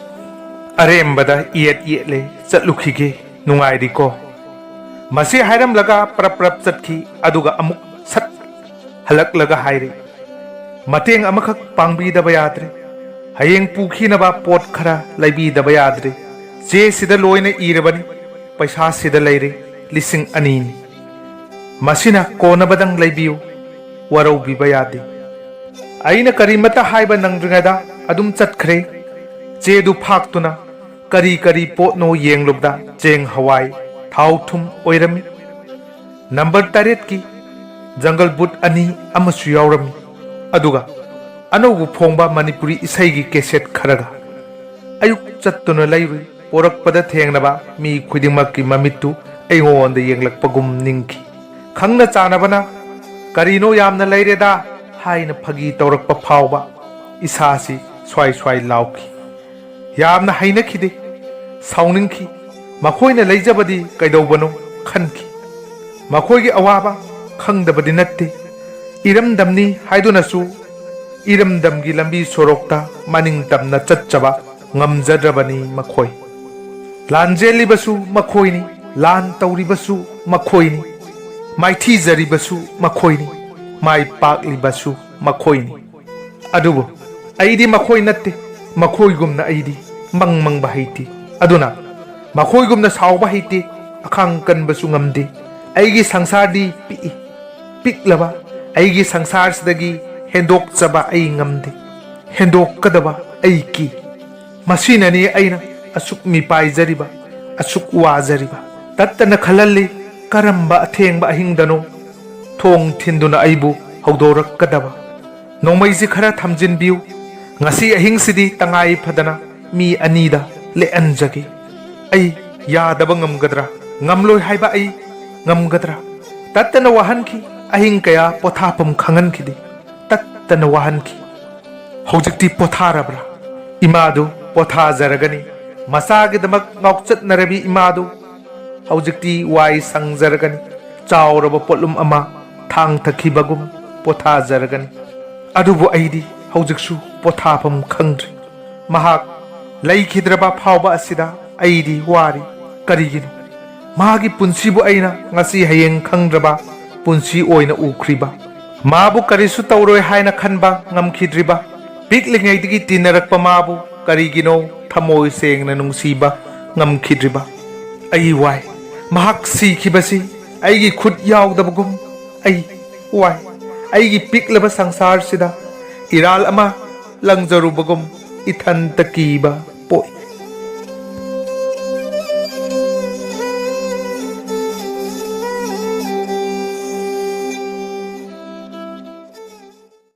ꯑꯔꯦꯝꯕꯗ ꯏꯌꯦꯠ ꯌꯦꯠꯂꯦ꯫ ꯆꯠꯂꯨꯈꯤꯒꯦ꯫ "ꯅꯨꯡꯉꯥꯏꯔꯤꯀꯣ?" ꯃꯁꯤ ꯍꯥꯏꯔꯝꯂꯒ ꯄ꯭ꯔꯞ ꯄ꯭ꯔꯞ ꯆꯠꯈꯤ, ꯑꯗꯨꯒ ꯑꯃꯨꯛ ꯁꯠ ꯍꯜꯂꯛꯂꯒ ꯍꯥꯏꯔꯤ, "ꯃꯇꯦꯡ ꯑꯃꯈꯛ ꯄꯥꯡꯕꯤꯗꯕ ꯌꯥꯗ꯭ꯔꯦ꯫ ꯍꯌꯦꯡ ꯄꯨꯈꯤꯅꯕ ꯄꯣꯠ ꯈꯔ ꯂꯩꯕꯤꯗꯕ ꯌꯥꯗ꯭ꯔꯦ꯫ ꯆꯦꯁꯤꯗ ꯂꯣꯏꯅ ꯏꯔꯕꯅꯤ, ꯄꯩꯁꯥꯁꯤꯗ ꯂꯩꯔꯦ, ꯂꯤꯁꯤꯡ ꯑꯅꯤꯅꯤ꯫ ꯃꯁꯤꯅ ꯀꯣꯟꯅꯕꯗꯪ ꯂꯩꯕꯤꯌꯨ, ꯋꯥꯔꯧꯕꯤꯕ ꯌꯥꯗꯦ꯫" ꯑꯩꯅ ꯀꯔꯤꯃꯠꯇ ꯍꯥꯏꯕ ꯅꯪꯗ꯭ꯔꯤꯉꯩꯗ ꯑꯗꯨꯝ ꯆꯠꯈ꯭ꯔꯦ꯫ ꯆꯦꯗꯨ ꯐꯥꯛꯇꯨꯅ ꯀꯔꯤ ꯀꯔꯤ ꯄꯣꯠꯅꯣ ꯌꯦꯡꯂꯨꯕꯗ ꯆꯦꯡ, ꯍꯋꯥꯏ, ꯊꯥꯎ, ꯊꯨꯝ ꯑꯣꯏꯔꯝꯃꯤ꯫ ꯅꯝꯕꯔ ꯇꯔꯦꯠꯀꯤ ꯖꯪꯒꯜ ꯕꯨꯠ ꯑꯅꯤ ꯑꯃꯁꯨ ꯌꯥꯎꯔꯝꯃꯤ꯫ ꯑꯗꯨꯒ ꯑꯅꯧꯕ ꯐꯣꯡꯕ ꯃꯅꯤꯄꯨꯔꯤ ꯏꯁꯩꯒꯤ ꯀꯦꯁꯦꯠ ꯈꯔꯒ꯫ ꯑꯌꯨꯛ ꯆꯠꯇꯨꯅ ꯂꯩꯔꯨꯏ꯫ ꯄꯣꯔꯛꯄꯗ ꯊꯦꯡꯅꯕ ꯃꯤ ꯈꯨꯗꯤꯡꯃꯛꯀꯤ ꯃꯃꯤꯠꯇꯨ ꯑꯩꯉꯣꯟꯗ ꯌꯦꯡꯂꯛꯄꯒꯨꯝ ꯅꯤꯡꯈꯤ꯫ ꯈꯪꯅ ꯆꯥꯟꯅꯕꯅ "ꯀꯔꯤꯅꯣ ꯌꯥꯝꯅ ꯂꯩꯔꯦꯗ" ꯍꯥꯏꯅ ꯐꯥꯒꯤ ꯇꯧꯔꯛꯄ ꯐꯥꯎꯕ ꯏꯁꯥꯁꯤ ꯁ꯭ꯋꯥꯏ ꯁ꯭ꯋꯥꯏ ꯂꯥꯎꯈꯤ꯫ ꯌꯥꯝꯅ ꯍꯩꯅꯈꯤꯗꯦ, ꯁꯥꯎꯅꯤꯡꯈꯤ꯫ ꯃꯈꯣꯏꯅ ꯂꯩꯖꯕꯗꯤ ꯀꯩꯗꯧꯕꯅꯣ ꯈꯟꯈꯤ꯫ ꯃꯈꯣꯏꯒꯤ ꯑꯋꯥꯕ ꯈꯪꯗꯕꯗꯤ ꯅꯠꯇꯦ꯫ ꯏꯔꯝꯗꯝꯅꯤ ꯍꯥꯏꯗꯨꯅꯁꯨ ꯏꯔꯝꯗꯝꯒꯤ ꯂꯝꯕꯤ ꯁꯣꯔꯣꯛꯇ ꯃꯅꯤꯡ ꯇꯝꯅ ꯆꯠꯆꯕ ꯉꯝꯖꯗ꯭ꯔꯕꯅꯤ ꯃꯈꯣꯏ꯫ ꯂꯥꯟꯖꯦꯜꯂꯤꯕꯁꯨ ꯃꯈꯣꯏꯅꯤ, ꯂꯥꯟ ꯇꯧꯔꯤꯕꯁꯨ ꯃꯈꯣꯏꯅꯤ, ꯃꯥꯏꯊꯤꯖꯔꯤꯕꯁꯨ ꯃꯈꯣꯏꯅꯤ, ꯃꯥꯏ ꯄꯥꯛꯂꯤꯕꯁꯨ ꯃꯈꯣꯏꯅꯤ꯫ ꯑꯗꯨꯕꯨ ꯑꯩꯗꯤ ꯃꯈꯣꯏ ꯅꯠꯇꯦ, ꯃꯈꯣꯏꯒꯨꯝꯅ ꯑꯩꯗꯤ ꯃꯪ ꯃꯪꯕ ꯍꯩꯇꯦ꯫ ꯑꯗꯨꯅ ꯃꯈꯣꯏꯒꯨꯝꯅ ꯁꯥꯎꯕ ꯍꯩꯇꯦ, ꯑꯈꯥꯡ ꯀꯟꯕꯁꯨ ꯉꯝꯗꯦ꯫ ꯑꯩꯒꯤ ꯁꯪꯁꯥꯔꯗꯤ ꯄꯤꯛꯏ, ꯄꯤꯛꯂꯕ ꯑꯩꯒꯤ ꯁꯪꯁꯥꯔꯁꯤꯗꯒꯤ ꯍꯦꯟꯗꯣꯛꯆꯕ ꯑꯩ ꯉꯝꯗꯦ, ꯍꯦꯟꯗꯣꯛꯀꯗꯕ ꯑꯩ ꯀꯤ꯫ ꯃꯁꯤꯅꯅꯤ ꯑꯩꯅ ꯑꯁꯨꯛ ꯃꯤꯄꯥꯏꯖꯔꯤꯕ, ꯑꯁꯨꯛ ꯋꯥꯖꯔꯤꯕ꯫ ꯇꯠꯇꯅ ꯈꯜꯍꯜꯂꯤ, ꯀꯔꯝꯕ ꯑꯊꯦꯡꯕ ꯑꯍꯤꯡꯗꯅꯣ ꯊꯣꯡ ꯊꯤꯟꯗꯨꯅ ꯑꯩꯕꯨ ꯍꯧꯗꯣꯔꯛꯀꯗꯕ꯫ ꯅꯣꯡꯃꯩꯁꯤ ꯈꯔ ꯊꯝꯖꯤꯟꯕꯤꯌꯨ꯫ ꯉꯁꯤ ꯑꯍꯤꯡꯁꯤꯗꯤ ꯇꯉꯥꯏ ꯐꯗꯅ ꯃꯤ ꯑꯅꯤꯗ ꯂꯦꯛꯍꯟꯖꯒꯦ꯫ ꯑꯩ ꯌꯥꯗꯕ ꯉꯝꯒꯗ꯭ꯔꯥ? ꯉꯝꯂꯣꯏ ꯍꯥꯏꯕ ꯑꯩ ꯉꯝꯒꯗ꯭ꯔꯥ? ꯇꯠꯇꯅ ꯋꯥꯍꯟꯈꯤ꯫ ꯑꯍꯤꯡ ꯀꯌꯥ ꯄꯣꯊꯥꯐꯝ ꯈꯪꯍꯟꯈꯤꯗꯦ꯫ ꯇꯠꯇꯅ ꯋꯥꯍꯟꯈꯤ꯫ ꯍꯧꯖꯤꯛꯇꯤ ꯄꯣꯊꯥꯔꯕ꯭ꯔꯥ? ꯏꯃꯥꯗꯨ ꯄꯣꯊꯥꯖꯔꯒꯅꯤ꯫ ꯃꯆꯥꯒꯤꯗꯃꯛ ꯉꯥꯎꯆꯠꯅꯔꯕꯤ ꯏꯃꯥꯗꯨ ꯍꯧꯖꯤꯛꯇꯤ ꯋꯥꯏ ꯁꯪꯖꯔꯒꯅꯤ꯫ ꯆꯥꯎꯔꯕ ꯄꯣꯠꯂꯨꯝ ꯑꯃ ꯊꯥꯡꯊꯈꯤꯕꯒꯨꯝ ꯄꯣꯊꯥꯖꯔꯒꯅꯤ꯫ ꯑꯗꯨꯕꯨ ꯑꯩꯗꯤ ꯍꯧꯖꯤꯛꯁꯨ ꯄꯣꯊꯥꯐꯝ ꯈꯪꯗ꯭ꯔꯤ꯫ ꯃꯍꯥꯛ ꯂꯩꯈꯤꯗ꯭ꯔꯕ ꯐꯥꯎꯕ ꯑꯁꯤꯗ ꯑꯩꯗꯤ ꯋꯥꯔꯤ꯫ ꯀꯔꯤꯒꯤꯅꯣ? ꯃꯥꯒꯤ ꯄꯨꯟꯁꯤꯕꯨ ꯑꯩꯅ ꯉꯁꯤ ꯍꯌꯦꯡ ꯈꯪꯗ꯭ꯔꯕ ꯄꯨꯟꯁꯤ ꯑꯣꯏꯅ ꯎꯈ꯭ꯔꯤꯕ, ꯃꯥꯕꯨ ꯀꯔꯤꯁꯨ ꯇꯧꯔꯣꯏ ꯍꯥꯏꯅ ꯈꯟꯕ ꯉꯝꯈꯤꯗ꯭ꯔꯤꯕ, ꯄꯤꯛꯂꯤꯉꯩꯗꯒꯤ ꯇꯤꯟꯅꯔꯛꯄ ꯃꯥꯕꯨ ꯀꯔꯤꯒꯤꯅꯣ ꯊꯃꯣꯏ ꯁꯦꯡꯅ ꯅꯨꯡꯁꯤꯕ ꯉꯝꯈꯤꯗ꯭ꯔꯤꯕ꯫ ꯑꯩ ꯋꯥꯏ꯫ ꯃꯍꯥꯛ ꯁꯤꯈꯤꯕꯁꯤ ꯑꯩꯒꯤ ꯈꯨꯠ ꯌꯥꯎꯗꯕꯒꯨꯝ꯫ ꯑꯩ ꯋꯥꯏ꯫ ꯑꯩꯒꯤ ꯄꯤꯛꯂꯕ ꯁꯪꯁꯥꯔꯁꯤꯗ ꯏꯔꯥꯜ ꯑꯃ ꯂꯪꯖꯔꯨꯕꯒꯨꯝ ꯏꯊꯟꯇ ꯀꯤꯕ ꯄꯣꯛꯏ꯫